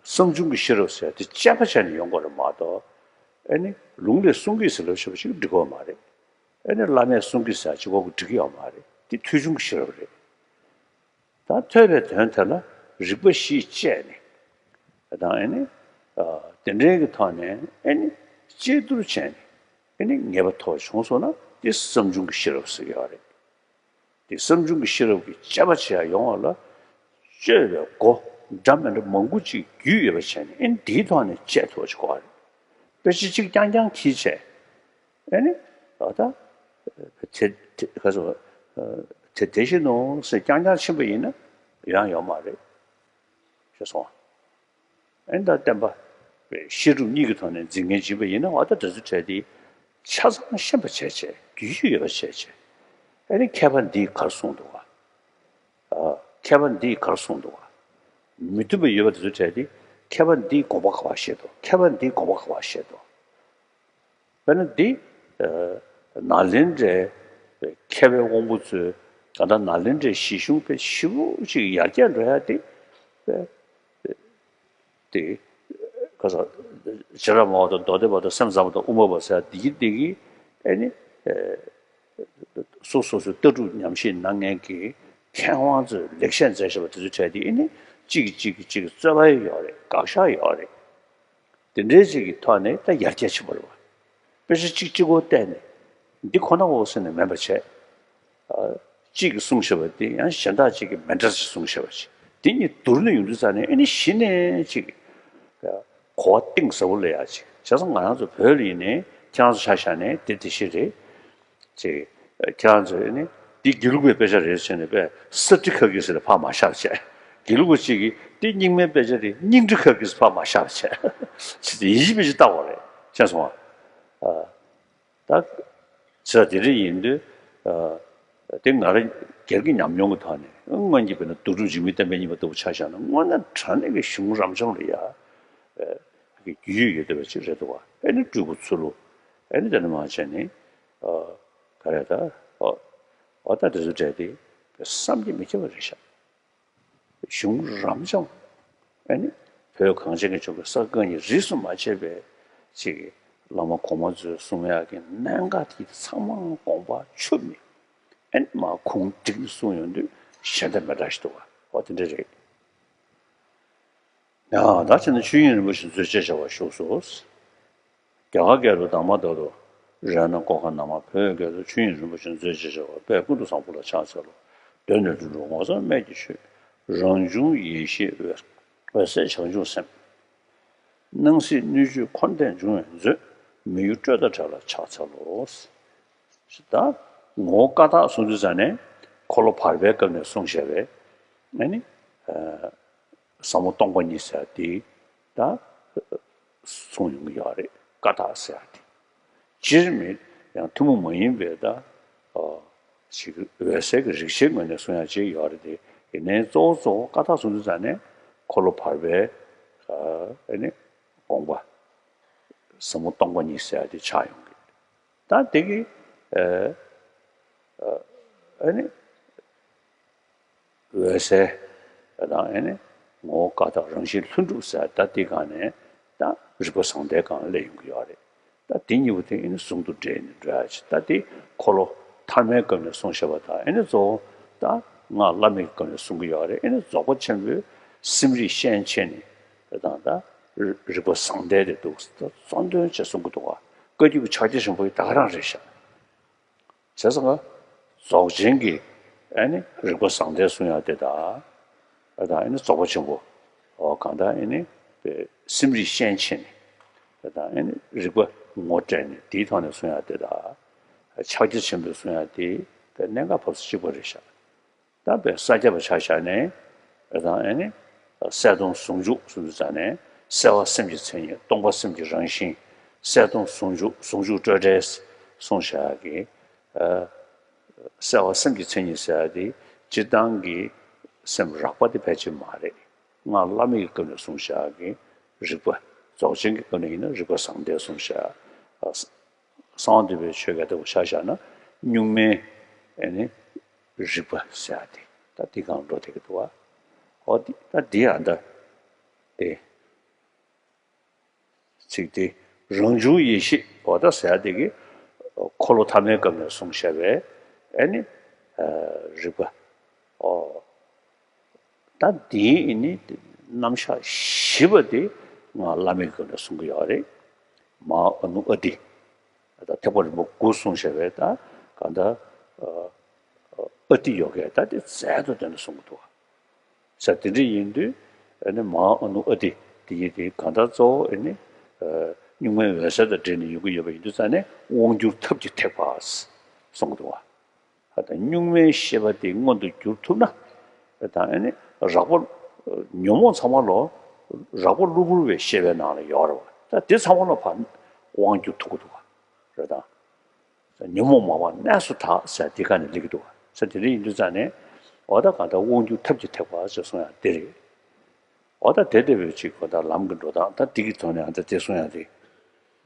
བསམ་བྱུང་གི་ཤེས་རབ་ཟེར་དེ་དཔྱད་པ་བྱས་ནས་ཡོང་དགོས་རེད་མ་གཏོགས། ཨེ་ནི་ལུང་ལས་གསུང་གི་ཟེར་ལབ་ཤེས་པ་ཞིག་འགྲིག་གི་མ་རེད། ཨེ་ནི་བླ་མས་གསུང་གི་ཟེར་གཅིག་པོ་གིས་འགྲིག་གི་ཡོད་མ་རེད། འདི་ཐོས་བྱུང་གི་ཤེས་རབ་རེད། ད་ཐོས་པའི་དོན་དེ་ལ་རིགས་པ་བཞི་བཅས་ནས། དང་ཨེ་ནི། དེ་འདྲའི་གི་ཐོག་ནས་ཨེ་ནི། དཔྱད་བསྡུར་བྱས་ནས་ཨེ་ནི་ངེས་པ་ཐོབ་བྱུང་སོང་ན་དེ་བསམ་བྱུང་གི་ཤེས་རབ་ཟེར་གྱི་ཡོད་རེད། དེ་བསམ་བྱུང་གི་ཤེས་རབ་ཀྱི་དཔྱད་པ་བྱེད་ཡ་ཡོང་བ་ལ། དཔྱོད་པའི་སྒོ་འདྲ་མི་འདྲ་མང་པོ་ཅིག་བརྒྱུད་ཡོད་པ་བྱས་ནས་ཨེ་ནི་དེའི་ཐོག་ནས་དཔྱད་ཐུབ་པ་ཅིག་དགོས་པ་རེད། དཔེ་ཆ་གཅིག་རྐྱང་རྐྱང་འཁྱེར་བྱས། ཨེ་ནི། ཨ་ད། དེ་དེ་ག་ཚོད། དེ་དེ་བཞིན་ནོ་ཟེར་རྐྱང་རྐྱང་ཕྱིན་པ་ཡིན་ན་ཡང་ཡོང་མ་རེད། ཤེས་སོང་ཨ། ཨེ་ནི་ད་བསྟན་པ་བཤད་སྒྲུབ་གཉིས་ཀྱི་ཐོག་ནས་འཛིན་མཁན་ཅིག་ཡིན་པ་ཡིན་ན་འོ་ད་དེ་ཚོ་གྲས་དེ་ཆ་ཚང་ཤེས་པ་བྱས་བྱས་རྒྱུས་ཡོད་པ་བྱས་བྱས། ཨེ་ནི་མཁས་པ་འདིས་ག་རེ་གསུངས་འདུག་ག་ཨ། མཁས་པ་འདིས་ག་རེ་གསུངས་འདུག་ག་མི་མཐུན་པ་ཡོད་པ་དེ་ཚོ་གྲས་དེ་མཁས་པ་འདིས་དགོངས་པ་ག་པར་བཞེས་འདུག་མཁས་པ་འདིས་དགོངས་པ་ག་པར་བཞེས་འདུག་དཔེར་ན་འདི། ཨ། ནཱ་ལེནྡྲའི་མཁས་པའི་དབང་པོ་ཚོས་ད་ལྟ་ནཱ་ལེནྡྲའི་གཞི་གཞུང་དཔེ་ཞེ་པོ་ཅིག་ཡར་རྒྱས་འགྲོ་ཡ་དེ། དེ། ག་ས། བྱེ་བྲག་སྨྲ་བ་དང་མདོ་སྡེ་པ་དང་སེམས་ཙམ་པ་དང་དབུ་མ་པ་ཟེར་ཡ་འདི་གི་འདི་གི་ཨེ་ནི། སོ་སོ་སོའི་ལྟ་གྲུབ་ཉམས་བཞེས་གནང་མཁན་གྱི་མཁས་དབང་ཚོས་ལེགས་བཤད་མཛད་བཞག་པ་དེ་ཚོའི་གྲས་དེ་ཨེ་ནི་གཅིག་གིས་གཅིག་གི་གཅིག་གི་རྩོད་པ་ཡོད་རེད། དགག་བཞག་ཡོད་རེད། དེ་འདྲའི་ཅིག་གི་ཐོག་ནས་ད་ཡར་རྒྱས་ཕྱིན་པ་རེད་བ། དཔེ་ཆ་གཅིག་གཅིག་པོ་བལྟས་ནས་འདི་ཁོ་ན་འོ་ཟེར་ནས་མིན་པ་བྱས། ཨ། གཅིག་གིས་གསུངས་བཞག་པ་དེ་ཡང་གཞན་དག་ཅིག་གིས་མི་འདྲ་ཞིག་གསུངས་བཞག་པ་ཅིག་དེ་གཉིས་བསྡུར་ནས་ཡོང་དུས་ཙང་ནས་ཨེ་ནི་གཞི་ནས་ཅིག་གོ་བ་གཏིང་ཟབ་པོ་སླེབས་ཡག་ཅིག་བྱས་ཙང་ང་རང་ཚོ་བོད་ལ་ཡིན་ནའི་ཁྱེད་རང་ཚོ་ཆ་བཞག་ནས་དེ་དེ་ཞིག་རེད། ཅིག་ཁྱེད་རང་ཚོས་ནི་འདི་དགེ་ལུགས་པའི་དཔེ་ཆ་རེད་ཟེར་ནས་པས་ས་ཊི་ཁ་གི་ཟེར་ནས་ཕར་མ་བཞག་བྱས། དགེ་ལུགས་པ་གཅིག་གིས་འདི་རྙིང་མའི་དཔེ་ཆ་རེད་རྙིང་ཊི་ཁ་གི་ཟེར་ཕར་མ་བཞག་བྱས། ཅི་སྟེ་ཡིད་ཆེས་དཔེ་ཆ་ལྟ་བ་རེད་ཤེས་སོང་ཨ། ད། ཚེ་དེ་འདྲ་ཡིན་དུས། དེ་ང་རང་སྒེར་གྱི་ཉམས་མྱོང་གི་ཐོག་ནས་སྔོན་གྱི་དཔེར་ན་རྡོ་གྲུབ་འཇིགས་མེད་བསྟན་པའི་སྙིང་པོ་ལྟ་བུ་ཆ་བཞག་ན་དངོས་གནས་དྲང་གནས་ཀྱི་གཞུང་རབ་འབྱམས་ལ་ཡ། རྒྱུས་ཡོད་བསྡད་པ་ཅིག་རེད་འདུག་བ། ཨེ་ནི་སྤྲུལ་སྐུ་ཚུལ་ལུ། ཨེ་ནི་དེ་ནས་མར་བྱས་ནས། ག་རེ་ད། འོ་ད་དེ་ཚོ་གྲས་དེ་བསམ་གྱིས་མི་ཁྱབ་པ་རེད་ཤག་གཞུང་རབ་འབྱམས། ཨེ་ནི། བོད་གངས་ཅན་གྱི་ལྗོངས་ཀྱི་ས་དགུ་གཉིས་རིས་སུ་མ་ཆད་པའི་ཅིག་བླ་མ་གོང་མ་ཚོས་གསུང་ཡག་གི་གནད་འགག་དེ་ཚང་མ་དགོངས་པ་འཁྱུད་ནས། ཨེ་ནི་མར་གུང་བསྒྲིགས་ནས་གསུངས་ཡོང་དུས་གཞན་དང་མི་འདྲ་ཞིག་འདུག་བ། འོ་དེ་འདྲ་རེད། ཡང་ད་བྱས་ན་ཆོས་དབྱིངས་རིན་པོ་ཆེ་མཛོད་ཅེས་བྱ་བ་བཞུགས་སོ། རྒྱ་གར་སྐད་དུ། དྷརྨ་ཏཱ་ཏོ་རཏྣ་ཀོ་ཁ་ན་མ། བོད་སྐད་དུ། ཆོས་དབྱིངས་རིན་པོ་ཆེ་མཛོད་ཅེས་བྱ་བ་དཔལ་ཀུན་ཏུ་བཟང་པོ་ལ་ཕྱག་འཚལ་ལོ། གདོད་ནས་འགྲོ་དྲུག་ངོ་མཚར་སྨན་གྱི་ཆུ། རང་བྱུང་ཡེ་ཤེས་འོད་འོད་གསལ་བྱང་ཆུབ་སེམས། སྣང་སྲིད་སྣོད་བཅུད་འཁོར་འདས་འབྱུང་བའི་མཛོད། མི་གཡོ་སྤྲོས་དང་བྲལ་ལ་ཕྱག་འཚལ་ལོ། ད་ངོ་བོ་ཀ་དག་གསུང་དུས་ཙ་ནས་འཁོར་ལོ་བར་པའི་སྐབས་ནས་གསུངས་བཞག་པའི་ཨ་ནི། ཟབ་མོ་སྟོང་པ་ཉིད་ཟེར་དེ་ད་གསུང་ཡོང་གི་ཡོད་རེད། ཀ་དག་ཟེར་དེ་སྤྱིར་མི་ཡང་ཐུན་མོང་མ་ཡིན་པའི་ད་ཅིག་འོད་གསལ་གྱི་རིག་བྱེད་ངོས་ནས་གསུང་ཡག་ཅིག་ཡོད་རེད་དེ། ཡིན་ནའི་གཙོ་བོ་གཙོ་བོ་ཀ་དག་གསུང་དུས་ཙ་ནས་འཁོར་ལོ་བར་པའི་ཨ་ནི་དགོངས་པ་ཟབ་མོ་སྟོང་པ་ཉིད་ཟེར་དེ་ཆགས་ཡོང་གི། ད་དེ་གི་ཨ་ནི། འོད་གསལ་དང་ཨེ་ནི་ངོ་བོ་ཀ་དག་རང་བཞིན་ལྷུན་གྲུབ་ཟེར་ད་དེ་སྒང་ནས་ད་རིག་པ་བཟང་ལྡན་སྒང་སླེབས་ཡོང་གི་ཡོད་རེད། ད་དེ་གཉིས་པོ་དེ་ཨེ་ནི་ཟུང་དུ་འབྲེལ་ནས་འགྲོ་ཡ་ཅིག་ད་དེ་འཁོར་ལོ་ཐ་མའི་སྐབས་ནས་གསུངས་བཞག་པ་དང་ཨེ་ནི་གཙོ་བོ་ད་སྔགས་བླ་མེད་ཀྱི་སྐབས་ནས་གསུང་གི་ཡོད་རེད། ཨེ་ནི་རྫོགས་པ་ཆེན་པོའི་སེམས་རིག་ཤན་ཕྱེ་ནས་དང་ད་རིག་པ་བཟང་ལྡན་དེ་འདུག་ད་གཙོ་འདོན་བྱས་གསུང་གི་འདུག་བ། བཀའ་བརྒྱུད་ཀྱི་ཕྱག་རྒྱ་ཆེན་པོ་ཡི་ད་ག་རང་རེད་ཤག་བྱས་ཙང་ང་རྫོགས་ཆེན་གྱི་ཨ་ནི་རིག་པ་བཟང་ལྡན་གསུང་ཡག་དེ་དང་། ཨ་དང་ཨ་ནི་རྫོགས་པ་ཆེན་པོ། འོ་གང་ལྟར་ཨ་ནི་སེམས་རིག་ཤན་ཕྱེ་ནས། ཨ་དང་ཨ་ནི་རིག་པ་ངོ་སྤྲད་ནས་དེའི་ཐོག་ནས་གསུང་ཡག་དེ་དང་། ཕྱག་རྒྱ་ཆེན་པོས་གསུང་ཡག་དེ་གནད་འགག་ཕབ་ས་གཅིག་པ་རེད་ཤག་ད་བས་ས་སྐྱ་པ་ཆ་བཞག་ནས། ཨ་དང་ཨ་ནི། གསལ་སྟོང་ཟུང་འཇུག་གསུང་དུས་ཙ་ནས་གསལ་བ་སེམས་ཀྱི་མཚན་ཉིད་སྟོང་པ་སེམས་ཀྱི་རང་བཞིན། གསལ་སྟོང་ཟུང་འཇུག་ཟུང་འཇུག་སྤྲོས་བྲལ་གསུངས་བཞག་གི། གསལ་བ་སེམས་ཀྱི་མཚན་ཉིད་ཟེར་ཡ་དེ་སྤྱིར་བཏང་གི་སེམས་རགས་པ་དེ་ཕལ་ཆེར་མ་རེད། སྔགས་བླ་མེད་ཀྱི་སྐབས་ནས་གསུངས་བཞག་གི་རིག་པ། རྫོགས་ཆེན་གྱི་སྐབས་ནས་ཡིན་ན་རིག་པ་བཟང་ལྡན་གསུངས་བཞག་གསང་བ་འདུས་པའི་ཆོས་སྐད་ལྟ་བུ་ཆ་བཞག་ན་གཉུག་མའི་ཨ་ནི་རིག་པ་ཟེར་ཡ་དེ་ད་འདི་སྒང་འགྲོ་བསྡད་ཀྱི་འདུག་བ། འོ་འདི་ད་འདི་ཡང་ད་དེ། ཚིག་དེ་རང་བྱུང་ཡེ་ཤེས་འོ་ད་ཟེར་ཡ་དེ་གི་ འཁོར་ལོ་ཐ་མའི་སྐབས་ནས་གསུངས་བཞག་པའི་ཨེ་ནི་རིག་པ། ཨོ། ད་འདིའི་ཨེ་ནི་རྣམ་གཞག་བཞི་པ་དེ་ང་བླ་མའི་སྐབས་ནས་གསུང་གི་ཡོད་རེད། མ་ཨ་ནུ་ཨ་ཏི། ད་ཐེག་པ་རིམ་པ་དགུ་གསུངས་བཞག་པའི་ད་གང་ལྟར་ཨ་ཏི་ཡོ་གའི་ད་དེ་རྩལ་དུ་བཏོན་ནས་གསུང་གི་འདུག་བ། ས་དེ་འདྲ་ཡིན་དུས་ཨ་ནི་མ་ཨ་ནུ་ཨ་ཏི་དེ་ཡི་དེ་གང་ལྟར་གཙོ་བོ་ཨ་ནི་གཉུག་མའི་འོད་གསལ་དང་འབྲེལ་ནས་ཡོང་གི་ཡོད་པ་ཡིན་དུས་ཙང་ནས་དབང་བསྒྱུར་ཐབས་ཀྱི་ཐེག་པ་གསུང་གི་འདུག་བ། ད་གཉུག་མའི་ཤེས་པ་དེ་མངོན་དུ་འགྱུར་ཐུབ་ན། ད་ཨ་ནི་རགས་པ་ཉོན་མོངས་ཚང་མ་ལོ། རགས་པ་གློ་བུར་བའི་ཤེས་པའི་ནང་ལ་ཡོད་རེད་བ། ད་དེ་ཚང་མ་ལོ་ཕར་དབང་བསྒྱུར་ཐུབ་ཀྱི་འདུག་བ། རེད་དང་། ཉོན་མོངས་མ་བ་གནས་སུ་དག་ཟེར་དེ་ག་ནས་སླེབས་ཀྱི་འདུག་བ། ས་དེ་འདྲ་ཡིན་དུས་ཙང་ནས། འོ་ད་གང་ལྟར་དབང་བསྒྱུར་ཐབས་ཀྱི་ཐེག་པ་ཟེར་གསུང་ཡག་དེ་རེད། འོ་ད་དེ་ལྟ་བུའི་ཅིག་གོ་ད་ལམ་གྱི་འགྲོ་སྟངས་ད་འདི་གི་ཐོག་ནས་ཨ་ད་དེ་གསུང་ཡག་དེ།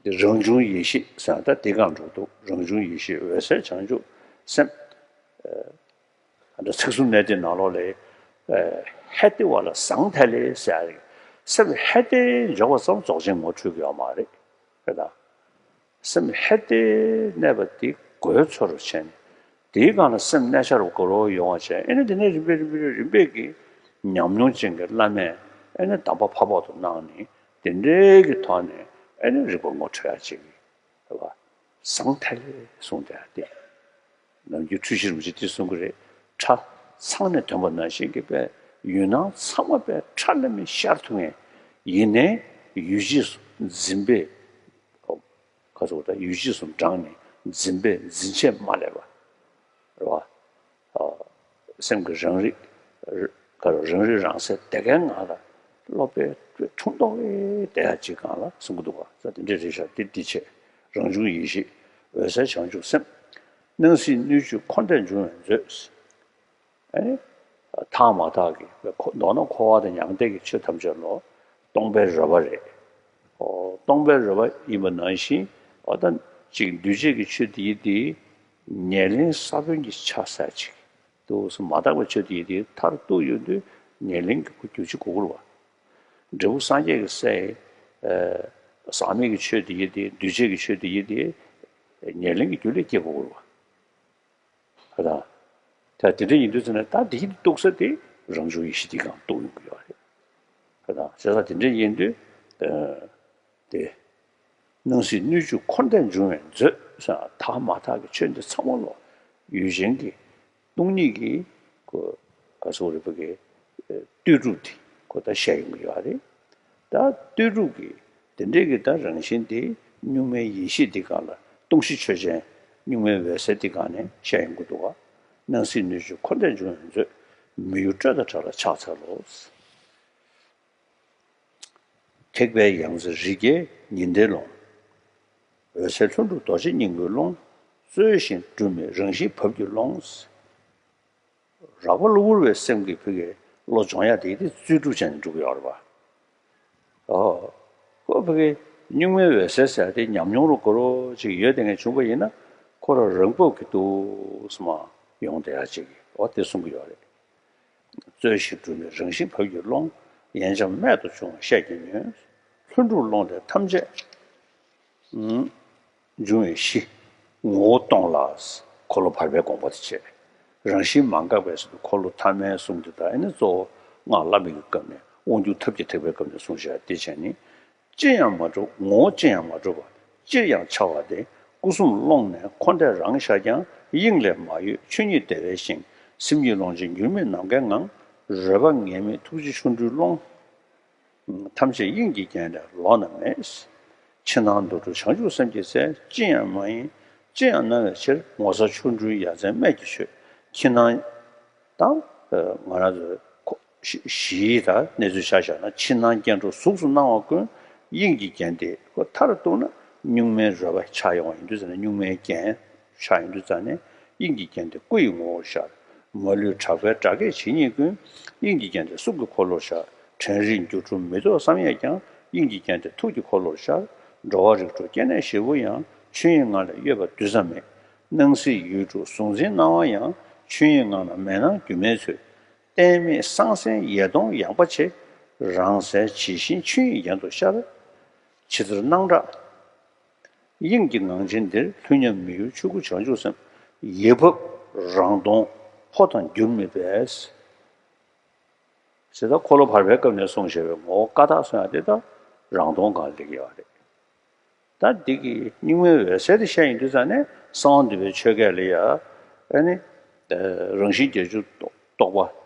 འདི་རང་བྱུང་ཡེ་ཤེས་ཟེར་ཡག་ད་དེ་གང་འགྲོ་འདུག་རང་བྱུང་ཡེ་ཤེས་འོད་གསལ་བྱང་ཆུབ་སེམས། ཨ་ད་ཚིག་གསུམ་གནས་བརྟན་ནང་ལོགས་ལས། ཧད་དེ་བ་ལ་ཟང་ཐལ་ལེ་ཟེར་ཡག་རེད། སེམས་ཧད་དེ་འཇོག་པ་ཙམ་རྫོགས་ཆེན་ངོ་འཕྲོད་ཀྱི་ཡོད་མ་རེད། རེད་དང་། སེམས་ཧད་དེ་གནས་པ་དེ་དགོས་ཚོར་བྱས་ནས། དེའི་སྒང་ལ་སེམས་གནས་འཆར་བ་གོ་རོ་ཡོང་བ་བྱས། ཨེ་ནི་དེ་ནས་རིམ་པས་རིམ་པས་རིམ་པས་ཀྱིས་ཉམས་མྱོང་ཅན་གྱི་བླ་མས་ཨེ་ནི་གདམས་པ་ཕ་ཕོག་ཏུ་གནང་ནས་དེ་འདྲའི་གི་ཐོག་ནས་ཨེ་ནི་རིག་པ་ངོ་འཕྲོད་ཡག་ཅིག་རེད་བ། ཟང་ཐལ་ལེ་གསུངས་དེ་ཡག་དེ། ནམ་རྒྱུན་འཁྲུལ་ཞིག་རིན་པོ་ཆེ་དེ་གསུང་གི་རེད། ཁྲ་ཚང་ནས་ཐོན་པ་ནང་བཞིན་གྱི་པའི་ཡུལ་སྣང་ཚང་མ་པའི་ཁྲ་ལམ་མེ་ཤར་ཐུབ་མཁན། ཡིན་ནའི་ཡུལ་རྗེས་སུ་འཛིན་པའི། ཁ་སོགས་དང་ཡུལ་རྗེས་སུ་འབྲངས་ནས་འཛིན་པའི་འཛིན་ཆས་མ་ལས་པ། རེད་བ། སེམས་ཀྱི་རང་རིག་ཁ་རང་རིག་རང་གསལ་དེ་གའི་ངང་ལ་སློབ་པའི་འཁྲུངས་ཐོག་གི་དེ་ཡག་ཅིག་སྒང་ལ་གསུང་གི་འདུག་བ། ས་དེ་འདྲའི་རེད་ཤག་དེ་འདི་བྱས། རང་བྱུང་ཡེ་ཤེས་འོད་གསལ་བྱང་ཆུབ་སེམས། སྣང་སྲིད་སྣོད་བཅུད་འཁོར་འདས་འབྱུང་བའི་མཛོད། ཨེ། ཐག་མ་ཐག་གི་མདོར་ན་འཁོར་བ་དང་མྱང་འདས་ཀྱི་ཆོས་ཐམས་ཅད་ལོ། སྟོང་པའི་རོལ་པ་རེད། ཨོ། སྟོང་པའི་རོལ་པ་ཡིན་པ་ནང་བཞིན། ཨོ་ད། ཅིག་འདུས་བྱས་ཀྱི་ཆོས་དེ་ཡི་དེ། ཉེར་ལེན་ས་བོན་གྱི་ཆ་ཟེར་ཅིག་འདུག་སེ་མ་དག་པའི་ཆོས་དེ་ཡི་དེ་མཐར་གཏུགས་ཡོང་དུས་ཉེར་ལེན་གྱི་རྒྱུ་ཅིག་གོ་དགོས་རེད་བ། འབྲས་བུ་སངས་རྒྱས་ཀྱི་སའི། ཟག་མེད་ཀྱི་ཆོས་དེ་ཡི་དེ་འདུས་བྱས་ཀྱི་ཆོས་དེ་ཡི་དེ། ཉེར་ལེན་གྱི་རྒྱུ་ལས་སྐྱེ་དགོས་རེད་བ། ད། ད་དེ་འདྲ་ཡིན་དུས་ཚེ་ན་ད་དེ་ཡི་གཏུགས་ས་དེ་རང་བྱུང་ཡེ་ཤེས་དེ་གང་གཏུགས་ཡོང་གི་ཡོད་རེད། ད་བྱས་ཙང་དེ་འདྲ་ཡིན་དུས། དེ། སྣང་སྲིད་སྣོད་བཅུད་འཁོར་འདས་འབྱུང་བའི་མཛོད་ཟེར་ཐག་མ་ཐག་གི་ཆོས་འདི་ཚང་མ་ལོ། ཡུལ་ཅན་གྱི་སྟོང་ཉིད་ཀྱི་གོ་ག་སོགས་རིག་པ་གི་ལྟོས་གྲུབ་དེ་གོ་ད་བཤད་ཡོང་གི་ཡོད་རེད། ད་ལྟོས་གྲུབ་ཀྱི་དེ་འདྲའི་གི་ད་རང་བཞིན་དེ་གཉུག་མའི་ཡེ་ཤེས་འདི་གང་ལ་སྟོང་གཞི་ཆོས་ཅན། གཉུག་མའི་འོད་གསལ་འདི་གང་ནས་བཤད་ཡོང་གི་འདུག་བ། སྣང་སྲིད་སྣོད་བཅུད་འཁོར་འདས་འབྱུང་བའི་མཛོད། མི་གཡོ་སྤྲོས་དང་བྲལ་ལ་ཕྱག་འཚལ་ལོ། ཐེག་པའི་ཡང་རྩེ་རི་རྒྱལ་ཉི་ཟླའི་ཀློང་། འོད་གསལ་ལྷུན་གྲུབ་རྡོ་རྗེ་སྙིང་པོའི་ཀློང་། རྩོལ་ཞིང་སྒྲུབ་མེད་རང་བཞིན་བབས་ཀྱི་ཀློང་། རགས་པ་གློ་བུར་བའི་སེམས་ཀྱི་ཕ་གི་བློ་སྦྱོང་ཡག་དེ་དེ་རྩོལ་སྒྲུབ་བྱས་ནས་འགྲུབ་ཀྱི་ཡོད་རེད་པ། ཨོ། ཁོ་ཕ་གི་གཉུག་མའི་འོད་གསལ་ཟེར་དེ་ཉམས་མྱོང་རུ་གོ་རོ་ཅིག་ཡོད་དེ་ངས་བྱུང་པ་ཡིན་ན། ཁོ་རང་རང་བབས་ཀྱི་འདུག་སེ་མ་ཡོང་བསྡད་ཡག་ཅིག་ཨོ་དེ་གསུང་གི་ཡོད་རེད། རྩོལ་ཞིང་སྒྲུབ་མེད་རང་བཞིན་བབས་ཀྱི་ཀློང་། ཡན་ཆད་རྨད་དུ་བྱུང་བ་བཤད་ཀྱིས་ཉོན། ལྷུན་གྲུབ་ཀློང་དེ་ཐམས་ཅད་འབྱུང་བའི་གཞི། ངོ་བོ་སྟོང་ལ། འཁོར་ལོ་བར་པའི་དགོངས་པ་དེ་བྱས། རང་བཞིན་མ་འགགས་པའི་ཟེར་དུས་འཁོར་ལོ་ཐ་མའི་གསུང་དེ་དག་ཨེ་ནི་གཙོ་བོ་སྔགས་བླ་མེད་ཀྱི་སྐབས་ནས་དབང་སྒྱུར་ཐབས་ཀྱི་ཐེག་པའི་སྐབས་ནས་གསུངས་བཞག་དེ་བྱས་ནི། ཅི་ཡང་མ་གྲུབ་ངོ་བོ་ཅི་ཡང་མ་གྲུབ་པ། ཅིར་ཡང་འཆར་བ་དེ་སྐུ་གསུམ་ཀློང་ནས་འཁོར་འདས་རང་ཤར་ཀྱང་དབྱིངས་ལས་མ་གཡོས་ཆོས་ཉིད་བདེ་བའི་ཞིང་། སེམས་ཉིད་ཀློང་ཆེན་འགྱུར་མེད་ནམ་མཁའི་ངང་། རོལ་པ་ངེས་མེད་ཐུགས་རྗེ་ཆོ་འཕྲུལ་ཀློང་། ཐམས་ཅད་དབྱིངས་ཀྱི་རྒྱན་ཏེ་ལོགས་ན་མེད། ཕྱི་ནང་དུ་གྲུབ་བྱང་ཆུབ་སེམས་ཀྱི་རྩལ། ཅི་ཡང་མ་ཡིན་ཅི་ཡང་སྣང་བའི་ཕྱིར། ངོ་མཚར་ཆོ་འཕྲུལ་ཡ་མཚན་རྨད་ཀྱི་ཆོས། ཕྱི་ནང་དང་། ང་རང་ཚོའི་གཞི་དང་གནས་ཚུལ་ཆ་བཞག་ན་ཕྱི་ནང་སྐྱེ་འགྲོ་གཟུགས་སུ་སྣང་བ་ཀུན་དབྱིངས་ཀྱི་རྒྱན་ཏེ་ཁོ་མཐར་གཏུགས་ན་གཉུག་མའི་རོལ་པ་ཆགས་ཡོང་བ་ཡིན་དུས་ཟེར་ན་གཉུག་མའི་རྒྱན་ཆགས་ཡོང་དུས་ཙང་ནས་དབྱིངས་ཀྱི་རྒྱན་ཏེ་སྐུ་ཡི་ངོ་བོར་ཤར། མ་ལུས་གྲགས་པའི་སྒྲ་སྐད་ཇི་སྙེད་ཀུན། དབྱིངས་ཀྱི་རྒྱན་ཏེ་གསུང་གི་འཁོར་ལོར་ཤར། དྲན་རིག་འགྱུ་འཕྲོ་མི་རྟོག་བསམ་ཡས་ཀྱང་། དབྱིངས་ཀྱི་རྒྱན་ཏེ་ཐུགས་ཀྱི་འཁོར་ལོར་ཤར། འགྲོ་བ་རིགས་དྲུག་སྐྱེ་གནས་བཞི་པོ་ཡང་། ཆོས་དབྱིངས་ངང་ལས་གཡོས་པ་རྡུལ་ཙམ་མེད། སྣང་སྲིད་ཡུལ་དྲུག་གཟུང་འཛིན་སྣང་བ་ཡང་། ཆོས་དབྱིངས་ངང་ན་མེད་སྣང་སྒྱུ་མའི་ཚུལ། གཏད་མེད་སང་སེང་ཡེ་སྟོང་ཡངས་པ་ཆེ། རང་གསལ་ཇི་བཞིན་ཆོས་དབྱིངས་རྒྱན་དུ་ཤར། ཇི་ལྟར་སྣང་གྲགས་ དབྱིངས་ཀྱི་ངང་ཆེན་འདིར། ལྷུན་ཉམས་མི་གཡོ་ཆོས་སྐུ་བྱང་ཆུབ་སེམས། ཡིད་འབབ་རང་སྟོང་འཕོ་དང་འགྱུར་མེད་པས། ཟེར་ད་འཁོར་ལོ་བར་པའི་སྐབས་ནས་གསུངས་བཞག་པའི་ངོ་བོ་ཀ་དག་སོང་ཡ་དེ་ད་རང་སྟོང་སྒང་སླེབས་ཀྱི་ཡོད་རེད། ད་འདི་གི་གཉུག་མའི་འོད་གསལ་དེ་བཤད་ཡོང་དུས་ཙང་ནས་གསང་བ་འདུས་པའི་ཆོས་སྐད་ལ་ཡ་ཨ་ནི་རང་བཞིན་བརྒྱད་ཅུ་རྟོགས་པ་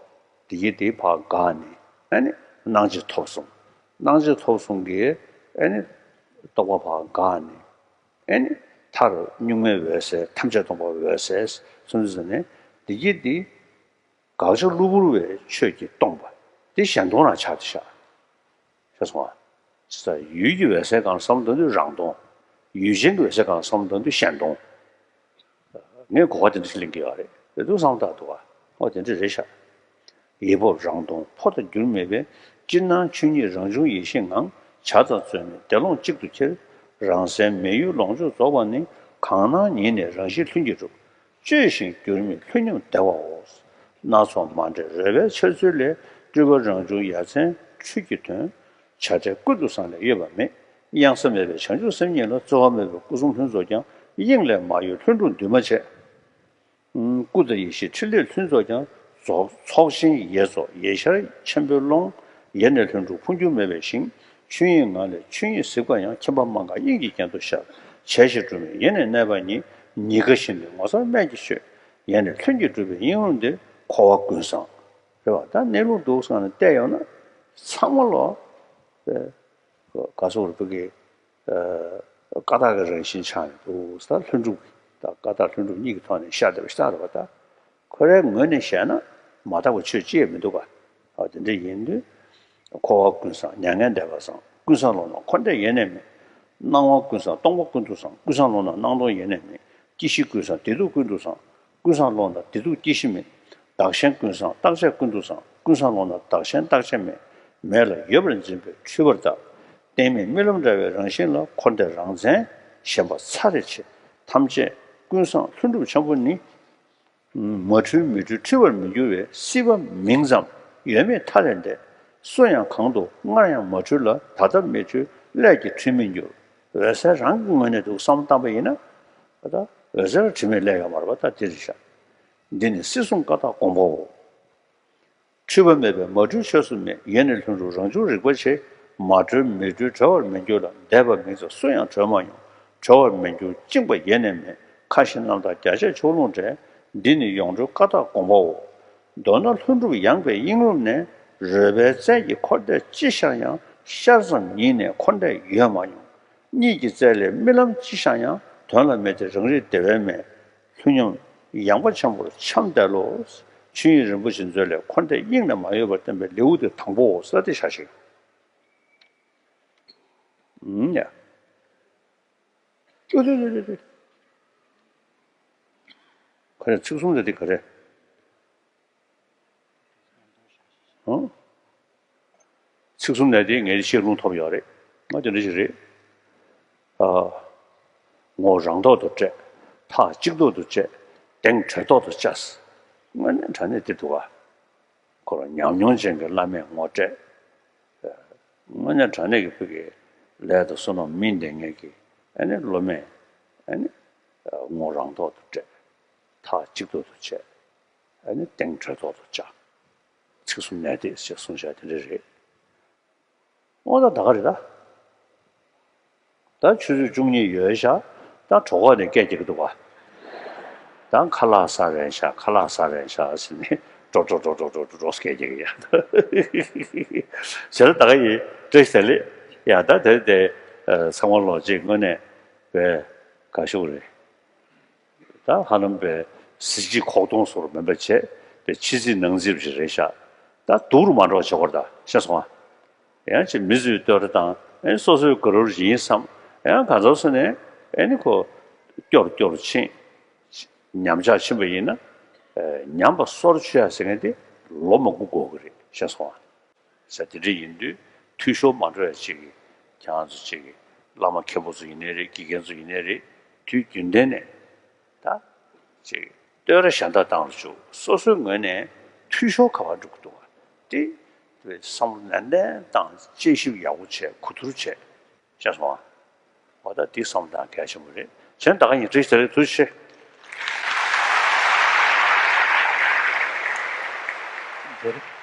འདི་གི་དེ་ཕར་འགགས་ནས་ཨ་ནི་སྣང་མཆེད་ཐོབ་གསུམ། སྣང་མཆེད་ཐོབ་གསུམ་གྱི་ཨ་ནི་རྟོགས་པ་ཕར་འགགས་ནས་ཨ་ནི་མཐར་གཉུག་མའི་འོད་གསལ་ཐམས་ཅད་སྟོང་པ་འོད་གསལ་གསུངས་དུས་ཙང་ནས་འདི་གི་འདི། དགག་བྱ་གློ་བུར་བའི་ཆོས་ཀྱིས་སྟོང་པ་དེ་གཞན་སྟོང་རང་ཆགས་ཏེ་བཞག་ཤེས་སོང་ང་། ས་ཡུལ་གྱི་འོད་གསལ་གང་བསམ་བློ་བཏང་དུས་རང་སྟོང་། ཡུལ་ཅན་གྱི་འོད་གསལ་གང་བསམ་བློ་བཏང་དུས་གཞན་སྟོང་། ངས་གོ་བ་དེ་འདྲ་ཞིག་ལེན་གྱི་ཡོད་རེད། དེ་ཚོ་བསམ་བློ་བཏང་འདུག་ག་འོ་དེ་འདྲ་རེད་ཤག་ཡིད་འབབ་རང་སྟོང་འཕོ་དང་འགྱུར་མེད་པས། ཅིར་སྣང་ཆོས་ཉིད་རང་བྱུང་ཡེ་ཤེས་ངང་། བྱ་དང་རྩོལ་མེད་བདེ་ཀློང་གཅིག་ཏུ་ཁྱེར། རང་གསལ་མེ་ཡོལ་ལོངས་སྤྱོད་རྫོགས་པ་ནི། གང་སྣང་ཉིད་ནས་རང་བཞིན་ལྷུན་གྱིས་གྲུབ། བཅོས་ཤིང་འགྱུར་མེད་ལྷུན་ཉམས་བདེ་བའོ། སྣ་ཚོགས་མ་འདྲེས་རོལ་པའི་འཆར་ཚུལ་ལས། སྤྲུལ་པ་རང་བྱུང་ཡ་མཚན་འཕྲུལ་གྱི་དོན། བྱ་བྲལ་ཀུན་ཏུ་བཟང་ལས་གཡོས་པ་མེད། གཡང་ས་མེད་པའི་བྱང་ཆུབ་སེམས་ཉིད་ལ། རྩོལ་བ་མེད་པའི་སྐུ་གསུང་ལྷུན་རྫོགས་ཀྱང་། དབྱིངས་ལས་མ་གཡོས་ལྷུན་གྲུབ་འདུས་མ་བྱས། སྐུ་དང་ཡེ་ཤེས་ཕྲིན་ལས་ལྷུན་རྫོགས་ཀྱང་། རྫོགས་ཚོགས་ཆེན་ཡེ་རྫོགས་ཡེ་ཤར་ཆེན་པོའི་ཀློང་། ཡེ་ནས་ལྷུན་གྲུབ་འཕོ་འགྱུར་མེད་པའི་ཞིང་། ཆོས་དབྱིངས་ངང་ལས་ཆོས་ཉིད་གཟིགས་པ་ཡང་། མཁྱེན་པ་མ་འགགས་དབྱིངས་ཀྱི་རྒྱན་དུ་ཤར། བྱས་ཤིང་གྲུབ་པའི་ཡེ་ནས་གནས་པ་ཉིད། ཉི་དགའ་བཞིན་དུ་ངོ་མཚར་རྨད་ཀྱི་ཆོས། ཡེ་ནས་ལྷུན་གྱིས་གྲུབ་པའི་དབྱིངས་ལུགས་འདིར། འཁོར་བ་ཀུན་བཟང་། རེད་བ། ད་གནས་ལུགས་འདུག་སེ་ནས་བལྟས་ཡོང་ན་ཚང་མ་ལོ། ག་སོགས་རུ་བུ་གི་ཀ་དག་གི་རང་བཞིན་ཆགས་ནས་འདུག་ཟེར། ལྷུན་གྲུབ་ཀྱི་ད་ཀ་དག་ལྷུན་གྲུབ་གཉིས་ཀྱི་ཐོག་ནས་ཤར་བསྡད་པ་ཞིག་ད་རེད་པ། ད་ཁོ་རའི་ངོས་ནས་བཤད་ན་མ་དག་པ་ཆོས་ཅི་ཡང་མི་འདུག་ག་ཨ་དེ་འདྲ་ཡིན་དུས། འཁོར་བ་ཀུན་བཟང་མྱ་ངན་འདས་པ་བཟང་། ཀུན་བཟང་ལོག་ན་འཁོར་འདས་ཡེ་ནས་མེད། སྣང་བ་ཀུན་བཟང་སྟོང་པ་ཀུན་ཏུ་བཟང་། ཀུན་བཟང་ལོག་ན་སྣང་སྟོང་ཡེ་ནས་མེད། སྐྱེ་ཤི་ཀུན་བཟང་བདེ་སྡུག་ཀུན་ཏུ་བཟང་། ཀུན་བཟང་ལོག་ན་བདེ་སྡུག་སྐྱེ་ཤི་མེད། བདག་གཞན་ཀུན་བཟང་རྟག་ཆད་ཀུན་ཏུ་བཟང་། ཀུན་བཟང་ལོག་ན་བདག་གཞན་རྟག་ཆད་མེད། མེད་ལ་ཡོད་པར་འཛིན་པས་འཁྲུལ་པར་གདའ། གཏན་མེད་རྨི་ལམ་འདྲ་བའི་རང་བཞིན་ལ། འཁོར་འདས་རང་མཚན་ཞེན་པ་ཚར་རེ་ཆེ། ཐམས་ཅད་ཀུན་བཟང་ལྷུན་གྲུབ་ཆེན་པོ་ནི། མ་འཁྲུལ་མི་འཁྲུལ་འཁྲུལ་པར་མི་འགྱུར་བའི། སྲིད་པ་མིང་ཙམ་ཡོད་མེད་མཐའ་ལས་འདས། སུ་ཡང་གང་དུ་སྔར་ཡང་མ་འཁྲུལ་ལ། ད་ལྟ་མི་འཁྲུལ་སླད་ཀྱིས་འཁྲུལ་མི་འགྱུར། འོད་གསལ་རང་གི་ངོས་ནས་འདུག་བསམ་བློ་བཏང་པ་ཡིན་ན། ད་འོད་གསལ་ལ་འཁྲུལ་མེད་སླད་ཡོད་མ་རེད་པ། ད་དེ་རེད་ཤག་འདི་ནི་སྲིད་གསུམ་ཀ་དག་དགོངས་པའོ། འཁྲུལ་པ་མེད་པས་མ་འཁྲུལ་ཆོས་སུ་མེད། ཡེ་ནས་ལྷུན་གྲུབ་རང་བྱུང་རིག་པ་ཆེ། མ་གྲོལ་མི་འཁྲུལ་གྲོལ་བར་མི་འགྱུར་ལ། འདས་པ་མིང་ཙམ་སུ་ཡང་གྲོལ་མ་མྱོང་། གྲོལ་བར་མི་འགྱུར་བཅིངས་པ་ཡེ་ནས་མེད། ཁ་ཞེ་རྣམ་དག་རྒྱ་ཆད་ཕྱོགས་ལྷུང་བྲལ། འདི་ནི་ཡོངས་གྲོལ་ཀ་དག་དགོངས་པའོ། མདོར་ན་ལྷུན་གྲུབ་ཡངས་པའི་དབྱིངས་ལུགས་ནས། རོལ་པའི་རྩལ་གྱིས་འཁོར་འདས་ཅི་ཤར་ཡང་། ཤར་ཙམ་ཉིད་ནས་འཁོར་འདས་ཡོད་མ་མྱོང་། གཉིད་ཀྱི་རྩལ་ལས་རྨི་ལམ་ཅི་ཤར་ཡང་། དོན་ལ་མི་ལྟོས་རང་རིག་བདེ་བའི་མེ། ལྷུན་ཉམས་ཡངས་པ་ཆེན་པོར་འཁྱམས་བསྡད་ལོ། ཆོས་དབྱིངས་རིན་པོ་ཆེའི་མཛོད་ལས། འཁོར་འདས་དབྱིངས་ནས་མ་གཡོས་པར་བསྟན་པའི་ལེའུ་སྟེ་དང་པོའོ་ཟེར་ཏེ་བཞག་ཤིང་། ཨུམ་ཡ། ཏུ་ཏུ་ཏུ་ཏུ་ཏུ། ག་རེ་ཚིག་གསུམ་དེ་དེ་ག་རེ། ཨང་། ཚིག་གསུམ་ནས་དེ་ངས་བཤད་ལུང་ཐོབ་ཡོད་རེད། ང་དེ་འདྲ་ཞིག་རེད། ཨ། ངོ་རང་ཐོག་ཏུ་སྤྲད། ཐག་གཅིག་ཐོག་ཏུ་བཅད། གདེང་གྲོལ་ཐོག་ཏུ་བཅའ། དངོས་གནས་དྲང་གནས་དེ་འདུག་ག་ཁོ་རང་ཉམས་མྱོང་ཅན་གྱི་བླ་མས་ངོ་སྤྲད། དངོས་གནས་དྲང་གནས་ཀྱི་བོད་ཀྱི་ལས་དང་བསོད་ནམས་སྨིན་བསྡད་མཁན་གྱི་ཨ་ནི་སློབ་མས་ཨ་ནི་ངོ་རང་ཐོག་ཏུ་སྤྲད། ཐག་གཅིག་ཐོག་ཏུ་བཅད། ཨ་ནི་གདེང་གྲོལ་ཐོག་ཏུ་བཅའ། ཚིག་གསུམ་ནས་དེ་ཞེས་གསུངས་བཞག་དེ་འདྲ་རེད། དངོས་ད་ད་ག་རེད་ད། ད་ཆུ་ཚོད་བཅུ་གཉིས་ཡོལ་ཤག་ད་གྲོད་ཁོག་ནས་སྐད་རྒྱག་གི་འདུག་ག་ད་ཁ་ལག་ཟ་རན་ཤག་ཁ་ལག་ཟ་རན་ཤག་ཟེར་ནས་འགྲོ་འགྲོ་སྐད་རྒྱག་གི་ཡ། ཟེར་ད་ག་ཡིན་བཀྲ་ཤིས་བདེ་ལེགས་ཡ། ད་དེ་དེ་ཚང་མ་ལོ་གཅིག་དངོས་གནས་བས་དགའ་ཤོས་རེད། ད་ཧ་ལམ་པའི་གཟི་བརྗིད་ཁོག་སྟོང་སོར་མེད་པ་བྱས་པའི་ཕྱི་རྩིས་ནང་རྩིས་ཞིག་རེད་ཤག་ད་སྡུག་རུ་མ་འགྲོ་བ་བྱེད་དགོས་རེད་ད་ཤེས་སོང་ཨ། ཡང་ཅིག་མི་ཚོས་བསྟོད་ར་དང་ཨེ་སོ་སོའི་དགའ་རབ་ཡིན་བསམ་ཡང་གང་ཟག་སུ་ནས་ཨེ་ནི་ཁོ་སྐྱོར་སྐྱོར་ཕྱིན་ཉམས་ཆག་ཕྱིན་པ་ཡིན་ན་ཉམས་པ་སོར་ཆུད་ཡ་ཟེར་མཁན་དེ་ལོ་མང་པོ་འགོར་གི་རེད་ཤེས་སོང་ཨ། ཟེར་དེ་འདྲ་ཡིན་དུས་འཐུས་ཤོར་མ་འགྲོ་ཡ་ཅིག་གི་ཁྱེད་རང་ཚོ་ཅིག་གི་བླ་མ་མཁན་པོ་ཚོ་ཡིན་ནའི་རེད། དགེ་རྒན་ཚོ་ཡིན་ནའི་རེད། དུས་རྒྱུན་ལྡན་ནས་ད་ཅིག་བསྟོད་ར་གཞན་དག་བཏང་རུ་བཅུག་སོ་སོའི་ངོས་ནས་འཐུས་ཤོར་ག་པར་འགྲོ་གི་འདུག་ག་དེ་བསམ་བློ་ནན་ཏན་བཏང་དཔྱད་ཞིབ་ཡག་པོ་བྱས་གོ་བསྡུར་བྱས་ཤེས་སོང་ཨ། འོ་ད་འདི་བསམ་བློ་གཏོང་གལ་ཆེན་པོ་རེད། གཞན་ད་ག་ཡིན། བཀྲ་ཤིས་བདེ་ལེགས། ཐུགས་རྗེ་ཆེ།